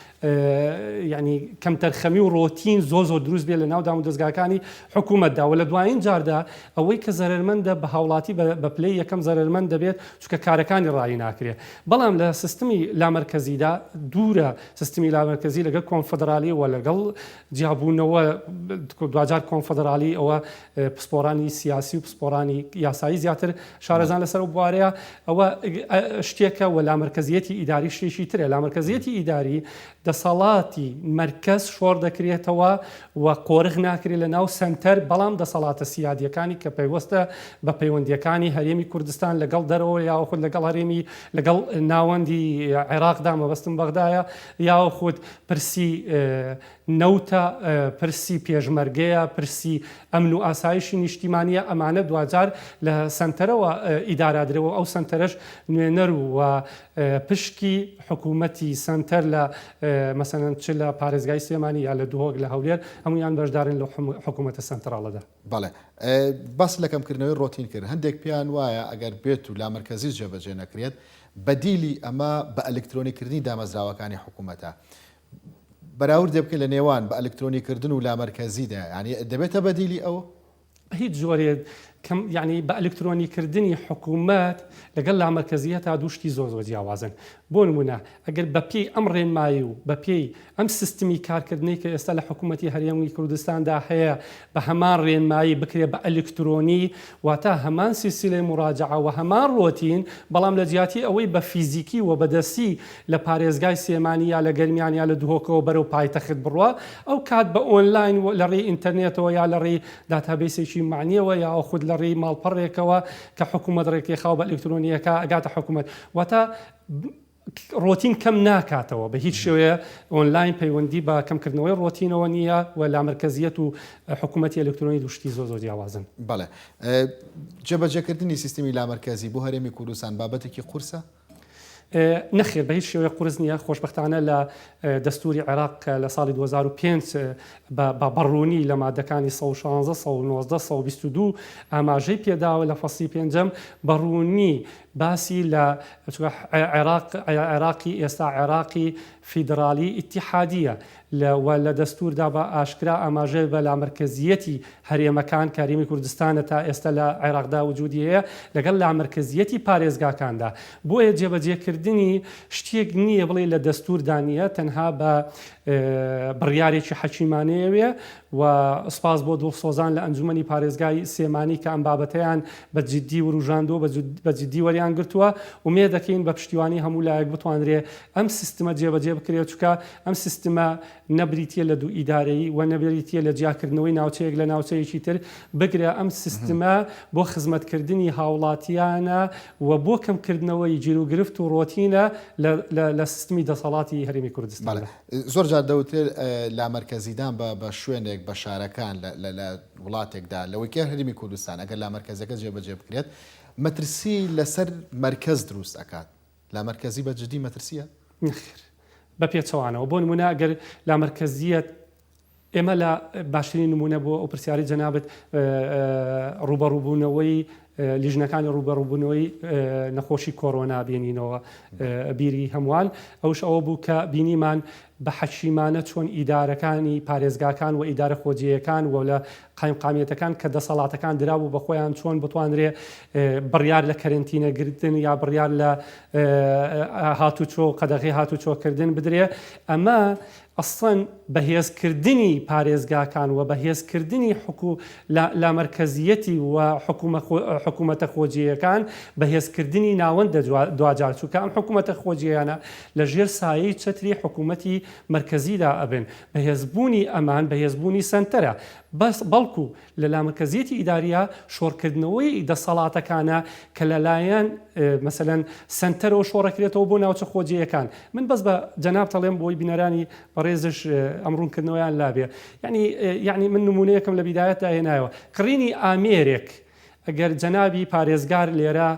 یانی کەمتەرخەمی و ڕۆتین زۆر زۆر دروست بێت لە ناو دامودەزگاکانی حکوومەتدا و لە دوایین جاردا ئەوەی کە زەرەرمەندە بە هاوڵاتی بە پلەی یەکەم زەرەرمەند دەبێت چونکە کارەکانی ڕایی ناکرێت بەڵام لە سیستمی لامەرکەزیدا دوورە سیستمی لامەرکەزی لەگەڵ کۆنفدرالی و لەگەڵ جیابوونەوە دواجار کۆنفدرالی ئەوە پسپۆرانی سیاسی و پسپۆرانی یاسایی زیاتر شارەزان لەسەر ئەو بوارەیە ئەوە شتێکە و لامەرکەزیەتی ئیداری شتێکی ترە لامەرکەزیەتی ئیداری دەسەڵاتی مەرکەز شۆڕ دەکرێتەوە و قۆرخ ناکرێت لە ناو سەنتەر، بەڵام دەسەڵاتە سیادییەکانی کە پەیوەستە بە پەیوەندییەکانی هەرێمی کوردستان لەگەڵ دەرەوە یاخود لەگەڵ هەرێمی لەگەڵ ناوەندی عێراقدا مەبەستم بەغدایە یاخود پرسی نەوتە، پرسی پێشمەرگەیە، پرسی ئەمن و ئاسایشی نیشتیمانییە، ئەمانە دواجار لە سەنتەرەوە ئیدارادرێ و ئەو سەنتەرەش نوێنەر و پشکی حکوومەتی سەنتەر لە مەسەلەن چ لە پارێزگای سلێمانی یا لە دهۆک لە هەولێر هەموویان بەشدارن لەو حکوومەتە سەنتراڵەدا. بەڵێ. باست لە کەمکردنەوەی ڕۆتین کرد. هەندێک پێیان وایە ئەگەر بێت و لامەرکەزیش جێبەجێ نەکرێت، بەدیلی ئەمە بە ئەلکترۆنی کردنی دامەزراوەکانی حکوومەتە. بەراوردێ بکەین لە نێوان بە ئەلکترۆنی کردن و لامەرکەزیدا، یانی دەبێتە بەدیلی ئەو؟ بە هیچ جۆرێ کەم یانی بە ئەلکترۆنی کردنی حکوومەت لەگەڵ لامەرکەزییەتا دوو شتی زۆر زۆر جیاوازن. بۆ نموونە ئەگەر بە پێی ئەم ڕێنمایی و بە پێی ئەم سیستمی کارکردنەی کە ئێستا لە حکوومەتی هەرێمی کوردستاندا هەیە بە هەمان ڕێنمایی بکرێ بە ئەلکترۆنی واتە هەمان سیلسیلەی موراجەعە و هەمان ڕۆتین بەڵام لە جیاتی ئەوەی بە فیزیکی و بە دەستی لە پارێزگای سلێمانی یا لە گەرمیان یا لە دهۆکەوە بەرەو پایتەخت بڕوا ئەو کات بە ئۆنلاین و لە ڕێی ئینتەرنێتەوە یا لە ڕێی database ێکی مەعنیەوە یاخود لە ڕێی ماڵپەڕێکەوە کە حکوومەت ڕێکێخاو بە ئەلکترۆنیەکە ئەگاتە حکوومەت واتە ڕۆتین کەم ناکاتەوە بە هیچ شێوەیە ئۆنلاین پەیوەندی بە کەمکردنەوەی ڕۆتینەوە نییە و لامەرکەزیەت و حکوومەتی ئەلکترۆنی دوو شتی زۆر زۆر جیاوازن. بەڵێ جێبەجێکردنی سیستمی لامەرکەزی بۆ هەرێمی کوردستان بابەتێکی قورسە؟ نەخێر بە هیچ شێوەیەک قورس نییە، خۆشبەختانە لە دەستووری عێراق کە لە ساڵی 2005 بە بەڕوونی لە مادەکانی 116، 119، 122 ئاماژەی پێداوە لە فەسڵی پێنجەم بەڕوونی باسی لە عێراق عێراقی ئێستا عێراقی فیدراڵی ئیتیحادییە لە و لە دەستووردا بە ئاشکرا ئاماژە بە لامەرکەزییەتی هەرێمەکان کە هەرێمی کوردستانە تا ئێستا لە عێراقدا وجودی هەیە لەگەڵ لامەرکەزییەتی پارێزگاکاندا بۆیە جێبەجێکردنی شتێک نییە بڵێی لە دەستووردا نییە تەنها بە بڕیارێکی حەکیمانەیەوێ و سوپاس بۆ دڵسۆزان لە ئەنجومەنی پارێزگای سلێمانی کە ئەم بابەتەیان بە جدی وروژاندووە بە جدی وەریان گرتووە ئومێد دەکەین بە پشتیوانی هەموو لایەک بتوانرێ ئەم سیستمە جێبەجێ بکرێت چونکە ئەم سیستمە نە بریتییە لە دوو ئیدارەیی و نە بریتییە لە جیاکردنەوەی ناوچەیەک لە ناوچەیەکی تر، بگرە ئەم سیستمە بۆ خزمەتکردنی هاوڵاتیانە و بۆ کەمکردنەوەی گیروگرفت و ڕۆتینە لە سیستمی دەسەڵاتی هەرێمی کوردستاندا. زۆر جار دەوترێت لامەرکەزیدان بە شوێنێک، بە شارەکان لە وڵاتێکدا، لەوەی کە هەرێمی کوردستان ئەگەر لامەرکەزەکە جێبەجێ بکرێت، مەترسی لەسەر مەرکەز دروست ئەکات. لامەرکەزی بە جدی مەترسییە؟ نەخێر بە پێچەوانەوە بۆ نمونە ئەگەر لامەرکەزیەت ئێمە لە باشترین نمونە بۆ ئەو پرسیاری جەنابت ڕوبەڕوبوونەوەی لیژنەکانی ڕوبەڕوبوونەوەی نەخۆشی کۆرۆنا بێنینەوە بیری هەمووان ئەوش ئەوە بوو کە بینیمان بە حەکیمانە چۆن ئیدارەکانی پارێزگاکان و ئیدارە خۆجێیەکان و لە قایمقامیەتەکان کە دەسەڵاتەکان درابوو بە خۆیان چۆن بتوانرێ بڕیار لە کەرەنتینە گرتن یا بڕیار لە هاتوچۆ و قەدەغەی هاتوچۆکردن بدرێ ئەمە ئەسڵەن بەهێزکردنی پارێزگاکان و بەهێزکردنی حکو لامەرکەزیەتی و حکومەتە خۆجێیەکان بەهێزکردنی ناوەندە دواجار چونکە ئەم حکومەتە خۆجێیانە لە ژێر سایەی چەتری حکوومەتی مەرکەزیدا ئەبن، بەهێزبوونی ئەمان بەهێزبوونی سەنتەرە، بەس بەڵکو لە لامەرکەزیەتی ئیدارییا شۆڕکردنەوەی دەسەڵاتەکانە کە لە لایەن مەسەلەن سەنتەرەوە شۆڕەکرێتەوە بۆ ناوچە خۆجێیەکان. من بەس بە جەنابت ئەڵێم بۆی بینەرانی بەڕێزش ئەم ڕوونکردنەوەیان لابێ. یەعنی یەعنی من نموونەیەکم لە بیدایەتدا هێنایەوە. کڕینی ئامێرێک ئەگەر جەنابی پارێزگار لێرە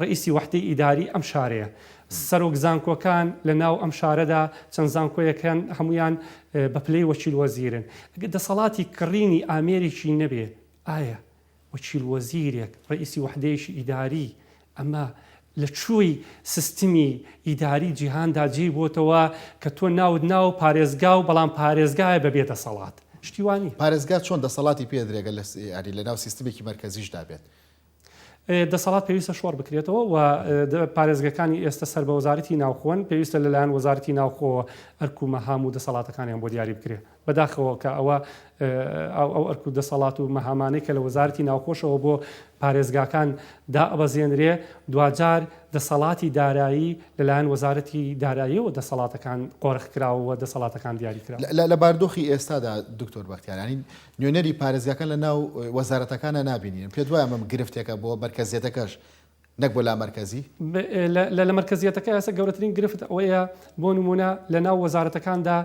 ڕئیسی وەحدەی ئیداری ئەم شارەیە، سەرۆک زانکۆکان لە ناو ئەم شارەدا چەند زانکۆیەک هەن هەموویان بە پلەی وەکیل وەزیرن، ئەگەر دەسەڵاتی کڕینی ئامێرێکی نەبێ ئایا وەکیل وەزیرێک، ڕئیسی وەحدەیەکی ئیداری ئەمە لە کوێی سیستمی ئیداری جیهاندا جێی بۆتەوە کە تۆ ناوت ناوە پارێزگا و بەڵام پارێزگایە بەبێ دەسەڵات؟ شتی وا نییە. پارێزگا چۆن دەسەڵاتی پێ دەدرێ گەر لە یانی لەناو سیستمێکی مەرکەزیشدا بێت؟ دەسەڵات پێویستە شۆڕ بکرێتەوە و پارێزگەکانی ئێستە سەر بە وەزارەتی ناوخۆن، پێویستە لەلایەن وەزارەتی ناوخۆوە ئەرک و مەهام و دەسەڵاتەکانیان بۆ دیاری بکرێ. بەداخەوە کە ئەوە ئەو ئەرک و دەسەڵات و مەهامانەی کە لە وەزارەتی ناوخۆشەوە بۆ پارێزگاکان دائەبەزێنرێ، دواجار دەسەڵاتی دارایی لەلایەن وەزارەتی داراییەوە دەسەڵاتەکان قۆرخ کراوە و دەسەڵاتەکان دیاری کراوە. لە باردۆخی ئێستادا دکتۆر بەختیار، یانی نوێنەری پارێزگاکان لە ناو وەزارەتەکانا نابینین، پێت وایە ئەمە گرفتێکە بۆ مەرکەزیەتەکەش نەک بۆ لامەرکەزی؟ لە مەرکەزیەتەکە ئێستا گەورەترین گرفت ئەوەیە بۆ نمونە لە ناو وەزارەتەکاندا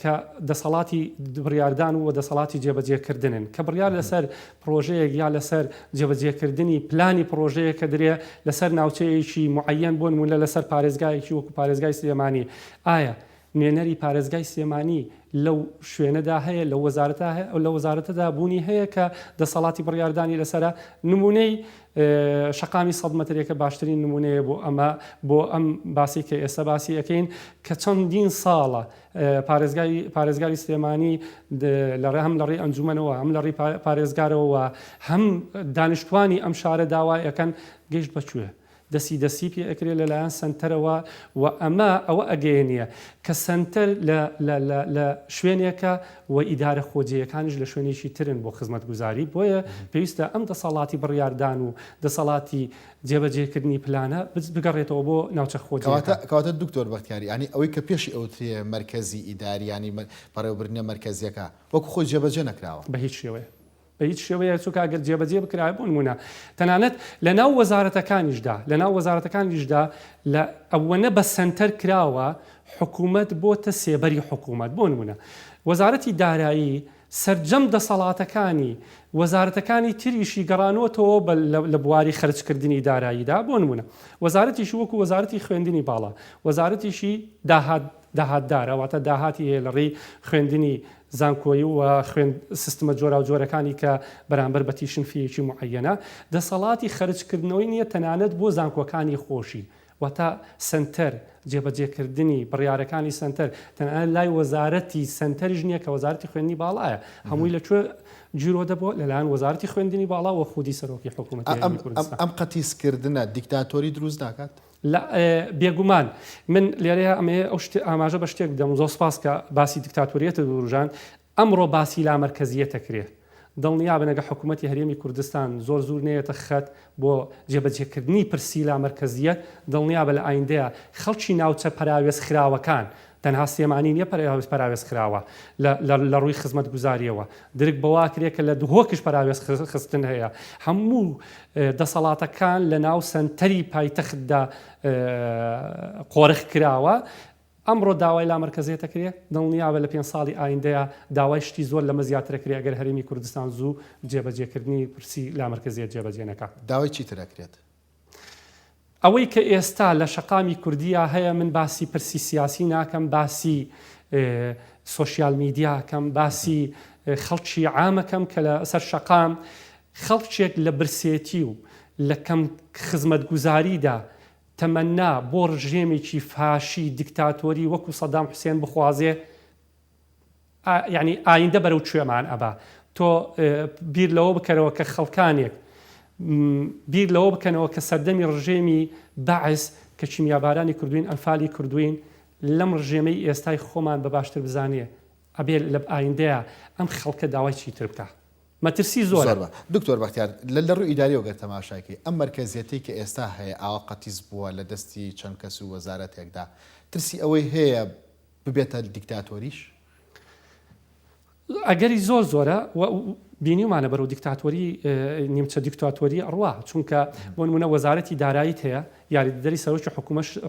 کە دەسەڵاتی بڕیاردان و دەسەڵاتی جێبەجێکردنن کە بڕیار لەسەر پرۆژەیەک یا لەسەر جێبەجێکردنی پلانی پرۆژەیەک کە درێ لەسەر ناوچەیەکی معەن بۆ نمونە لەسەر پارێزگایەکی وەکو پارێزگای سلێمانی ئایا نوێنەری پارێزگای سلێمانی لەو شوێنەدا هەیە، لەو وەزارەتە لەو وەزارەتەدا بوونی هەیە کە دەسەڵاتی بڕیاردانی لەسەرە، نموونەی شەقامی سەد مەترێکە باشترین نموونەیە بۆ ئەمە، بۆ ئەم باسی کە ئێستا باسی ئەکەین کە چەندین ساڵە پارێزگای پارێزگاری سلێمانی لە هەم لە ڕێی ئەنجومەنەوە هەم لە ڕێی پارێزگارەوە و هەم دانیشتوانی ئەم شارە داوای ئەکەن گەیشت بە کوێ؟ دەسی دەسی پێ ئەکرێ لە لایەن سەنتەرەوە و ئەمە ئەوە ئەگەیەنیە کە سەنتەر لە لە لە لە شوێنێکە و ئیدارە خۆجێیەکانیش لە شوێنێکی ترن بۆ خزمەتگوزاری بۆیە پێویستە ئەم دەسەڵاتی بڕیاردان و دەسەڵاتی جێبەجێکردنی پلانە بگەڕێتەوە بۆ ناوچە خۆجێیەکان. کەواتە دکتۆر بەختیاری یانی ئەوەی کە پێشی ئەوترێ مەرکەزی ئیداری یانی بەڕێوەبردنە مەرکەزیەکە وەکو خۆی جێبەجێ نەکراوە؟ بە هیچ شێوەیەک. بە هیچ شێوەیەک چونکە ئەگەر جێبەجێ بکرایە بۆ نموونە تەنانەت لە ناو وەزارەتەکانیشدا لە ناو وەزارەتەکانیشدا لە ئەوەنە بە سەنتەر کراوە حکوومەت بۆتە سێبەری حکوومەت بۆ نموونە وەزارەتی دارایی سەرجەم دەسەڵاتەکانی وەزارەتەکانی تریشی گەڕانوەتەوە لە بواری خەرجکردنی داراییدا بۆ نموونە وەزارەتیشی وەکو وەزارەتی خوێندنی باڵا وەزارەتیشی داهات داهاتدارە واتە داهاتی هەیە لە ڕێی خوێندنی زانکۆیی و خوێند سیستمە جۆراوجۆرەکانی کە بەرامبەر بە tuition fee یەکی موعەیەنە، دەسەڵاتی خەرجکردنەوەی نییە تەنانەت بۆ زانکۆکانی خۆشی، واتە سەنتەر، جێبەجێکردنی بڕیارەکانی سەنتەر، تەنانەت لای وەزارەتی سەنتەریش نییە کە وەزارەتی خوێندنی باڵایە، هەمووی لە کوێ گیرۆدە بووە؟ لەلایەن وەزارەتی خوێندنی باڵا و خودی سەرۆکی حکوومەتی هەرێمی کوردستان. ئەم قەتیسکردنە دیکتاتۆری دروست ناکات؟ لە بێگومان من لێرەیا ئەمەوێ ئەو شتێ ئاماژە بە شتێک بدەم زۆر سپاس کە باسی دیکتاتۆریەتت وروژاند ئەمڕۆ باسی لامەرکەزیەت ئەکرێ دڵنیابن ئەگە حکوومەتی هەرێمی کوردستان زۆر زوو نەیەتە خەت بۆ جێبەجێکردنی پرسی لامەرکەزیەت دڵنیابە لە ئایندەیا خەڵکی ناوچە پەراوێز خراوەکان تەنها سلێمانی نیە پەراوێز پەراوێز خراوە لە لە لە ڕووی خزمەتگوزاریەوە درک بەوە ئەکرێ کە لە دهۆکیش پەراوێز خستن هەیە هەموو دەسەڵاتەکان لە ناو سەنتەری پایتەختدا قۆرخ کراوە ئەمڕۆ داوای لامەرکەزیەت ئەکرێ دڵنیابە لە پێنج ساڵی ئایندەیا داوای شتی زۆر لەمە زیاتر ئەکرێ ئەگەر هەرێمی کوردستان زوو جێبەجێکردنی پرسی لامەرکەزیەت جێبەجێ نەکا. داوای چیتر ئەکرێت؟ ئەوەی کە ئێستا لە شەقامی کوردیا هەیە من باسی پرسی سیاسی ناکەم باسی سۆشیال میدیا ئەکەم باسی خەڵکی عام ئەکەم کە لە سەر شەقام خەڵکێک لە برسێتی و لە کەم خزمەتگوزاریدا تەمەنا بۆ ڕژێمێکی فاشی دیکتاتۆری وەکو سەدام حوسێن بخوازێ یانی ئایندە بەرەو کوێمان ئەبا؟ تۆ بیر لەوە بکەرەوە کە خەڵکانێک بیر لەوە بکەنەوە کە سەردەمی ڕژێمی بەعس کە کیمیابارانی کردوین ئەنفالی کردوین لەم ڕژێمەی ئێستای خۆمان بە باشتر بزانێ ئەبێ لە ئایندەیا ئەم خەڵکە داوای چیتر بکا مەترسی زۆرە. زۆر باش دکتۆر بەختیار لە لە ڕووی ئیداریەوە گەر تەماشای کەی ئەم مەرکەزیەتەی کە ئێستا هەیە ئاوا قەتیس بووە لە دەستی چەند کەس و وەزارەتێکدا ترسی ئەوەی هەیە ببێتە دیکتاتۆریش؟ ئەگەری زۆر زۆرە و بینیومانە بەرەو دیکتاتۆری نیمچە دیکتاتۆری ئەڕوا چونکە بۆ نمونە وەزارەتی داراییت هەیە یاریدەدەری سەرۆکی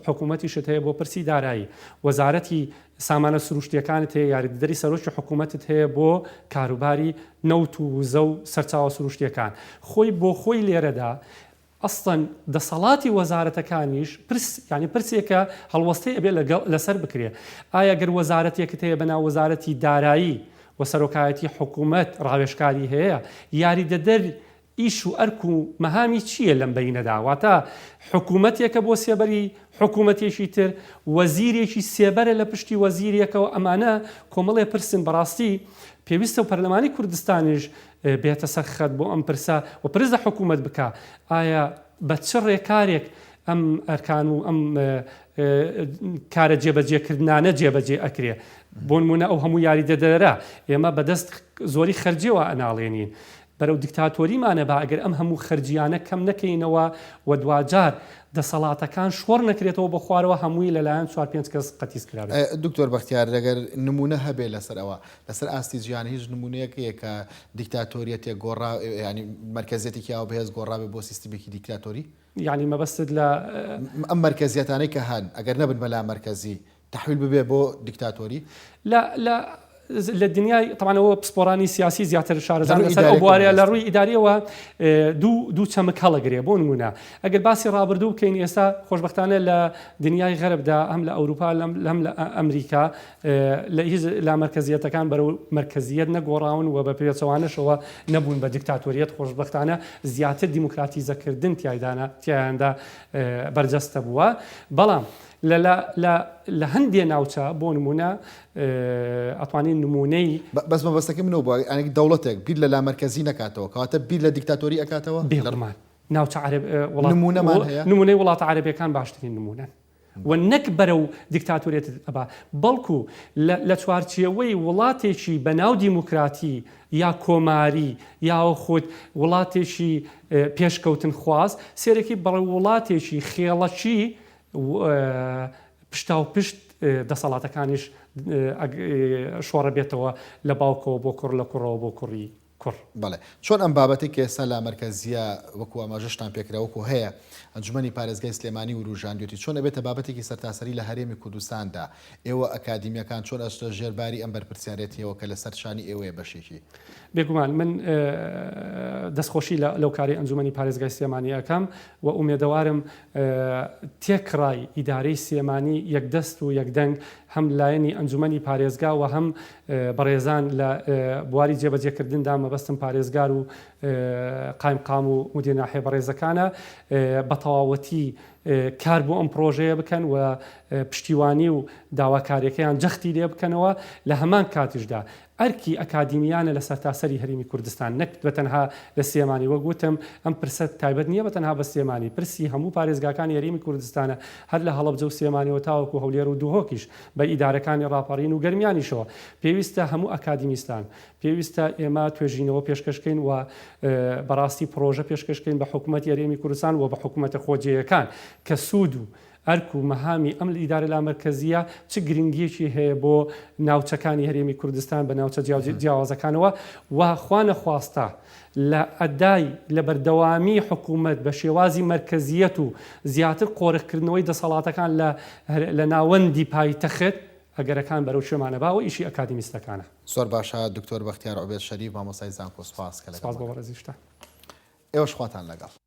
حکوومەتیشت هەیە بۆ پرسی دارایی وەزارەتی سامانە سروشتیەکانت هەیە یاریدەدەری سەرۆکی حکوومەتت هەیە بۆ کاروباری نەوت و وزە و سەرچاوە سروشتیەکان خۆی بۆ خۆی لێرەدا ئەسڵەن دەسەڵاتی وەزارەتەکانیش پرس یانی پرسێکە هەڵوەستەی ئەبێ لەگەڵ لەسەر بکرێ ئایا گەر وەزارەتێکت هەیە بەناو وەزارەتی دارایی و سەرۆکایەتی حکوومەت ڕاوێژکاری هەیە یاریدەدەر. ئیش و ئەرک و مەهامی چییە لەم بەینەدا؟ واتە حکوومەتێکە بۆ سێبەری حکوومەتێکی تر، وەزیرێکی سێبەرە لە پشتی وەزیرێکەوە، ئەمانە کۆمەڵێ پرسن بەڕاستی پێویستە و پەرلەمانی کوردستانیش بێتە سەر خەت بۆ ئەم پرسە و پرس لە حکوومەت بکا ئایا بە چ ڕێکارێک ئەم ئەرکان و ئەم کارە جێبەجێکردنانە جێبەجێ ئەکرێ بۆنمونە ئەو هەموو یاریدەدەرە ئێمە بەدەست زۆری خەرجیەوە ئەناڵێنین بەرەو دیکتاتۆریمانە با ئەگەر ئەم هەموو خەرجیانە کەم نەکەینەوە و دواجار دەسەڵاتەکان شۆڕ نەکرێتەوە بۆ خوارەوە هەمووی لەلایەن چوار پێنج کەس قەتیس کرابێت. دکتۆر بەختیار ئەگەر نموونە هەبێ لەسەر ئەوە لەسەر ئاستی جیهان هیچ نموونەیەک هەیە کە دیکتاتۆریەتێک گۆڕا یانی مەرکەزیەتێکی ئاوا بەهێز گۆڕابێ بۆ سیستمێکی دیکتاتۆری؟ یانی مەبەستت لە. ئەم مەرکەزیەتانەی کە هەن ئەگەر نەبن بە لامەرکەزی تەحویل ببێ بۆ دیکتاتۆری؟ لە لە لە دنیای تەبعەن ئەوە پسپۆڕانی سیاسی زیاتر شارەزان لەسەر ئەو بوارە لە ڕووی ئیداریەوە دوو دوو چەمک هەڵەگرێ بۆ نمونە ئەگەر باسی ڕابردوو بکەین ئێستا خۆشبەختانە لە دنیای غەربدا هەم لە ئەوروپا لەم لەم لە ئەمریکا لە هیچ لامەرکەزیەتەکان بەرەو مەرکەزیەت نەگۆڕاون و بە پێچەوانەشەوە نەبوون بە دیکتاتۆریەت خۆشبەختانە زیاتر دیموکراتیزەکردن تیایدانە تیایاندا بەرجەستە بووە بەڵام لە لە لە لە هەندێ ناوچە بۆ نموونە ئەتوانین نموونەی. بەس مەبەستەکەی من ئەوە بوو یانی دەوڵەتێک بیر لە لامەرکەزی نەکاتەوە کەواتە بیر لە دیکتاتۆری ئەکاتەوە؟ بێگومان ناوچە عەرەب وڵات نموونەمان هەیە؟ نموونەی وڵاتە عەرەبیەکان باشترین نموونەن و نەک بەرەو دیکتاتۆریەتت ئەبا بەڵکو لە لە چوارچێوەی وڵاتێکی بەناو دیموکراتی یا کۆماری یاوەخود وڵاتێکی پێشکەوتنخواز سێرەکی بەڕێو وڵاتێکی خێڵەکی پشتاوپشت دەسەڵاتەکانیش شۆڕەبێتەوە لە باوکەوە بۆ کوڕ لە کوڕەوە بۆ کوڕی کوڕ. بەڵێ. چۆن ئەم بابەتەی کە ئێستا لامەرکەزییە وەکو ئاماژەشتان پێکرا وەکو هەیە ئەنجومەنی پارێزگای سلێمانی وروژاندوێتی چۆن ئەبێتە بابەتێکی سەرتاسەری لە هەرێمی کوردستاندا؟ ئێوە ئەکادیمییەکان چۆن ئەچنە ژێر باری ئەم بەرپرسیارێتییەوە کە لەسەر شانی ئێوەیە بەشێکی؟ بێگومان من دەستخۆشی لەو کارەی ئەنجومەنی پارێزگای سلێمانی ئەکەم و ئومێدەوارم تێکڕای ئیدارەی سلێمانی یەکدەست و یەکدەنگ هەم لایەنی ئەنجومەنی پارێزگا و هەم بەڕێزان لە بواری جێبەجێکردندا مەبەستم پارێزگار و قایمقام و مدیر ناحیە بەڕێزەکانە بە تەواوەتی کار بۆ ئەم پڕۆژەیە بکەن و پشتیوانی و داواکاریەکەیان جەختی لێ بکەنەوە لە هەمان کاتیشدا ئەرکی ئەکادیمیانە لە سەرتاسەری هەرێمی کوردستان نەک بە تەنها لە سلێمانی، وەک وتم ئەم پرسە تایبەت نییە بە تەنها بە سلێمانی، پرسی هەموو پارێزگاکانی هەرێمی کوردستانە هەر لە هەڵەبجە و سلێمانیەوە تاوەکو هەولێر و دهۆکیش بە ئیدارەکانی ڕاپەڕین و گەرمیانیشەوە پێویستە هەموو ئەکادیمیستان پێویستە ئێمە توێژینەوە پێشکەش کەین و بەڕاستی پڕۆژە پێشکەش کەین بە حکومەتی هەرێمی کوردستان و بە حکومەتە خۆجێیەکان کە سوود و ئەرک و مەهامی ئەم ئیدارە لامەرکەزییە چ گرنگییەکی هەیە بۆ ناوچەکانی هەرێمی کوردستان بە ناوچە جیاوازەکانەوە و خوانەخواستە لە ئەدای لە بەردەوامی حکوومەت بە شێوازی مەرکەزییەت و زیاتر قۆرخکردنەوەی دەسەڵاتەکان لە لە ناوەندی پایتەخت ئەگەرەکان بەرەو کوێمانە با ئەوە ئیشی ئەکادیمیستەکانە. زۆر باشە دکتۆر بەختیار عوبێد شەریف مامۆستای زانکۆ سوپاس کە سپاس بۆ لەگەڵمان. بەڕێزیشتان. ئێوەش خواتان لەگەڵ.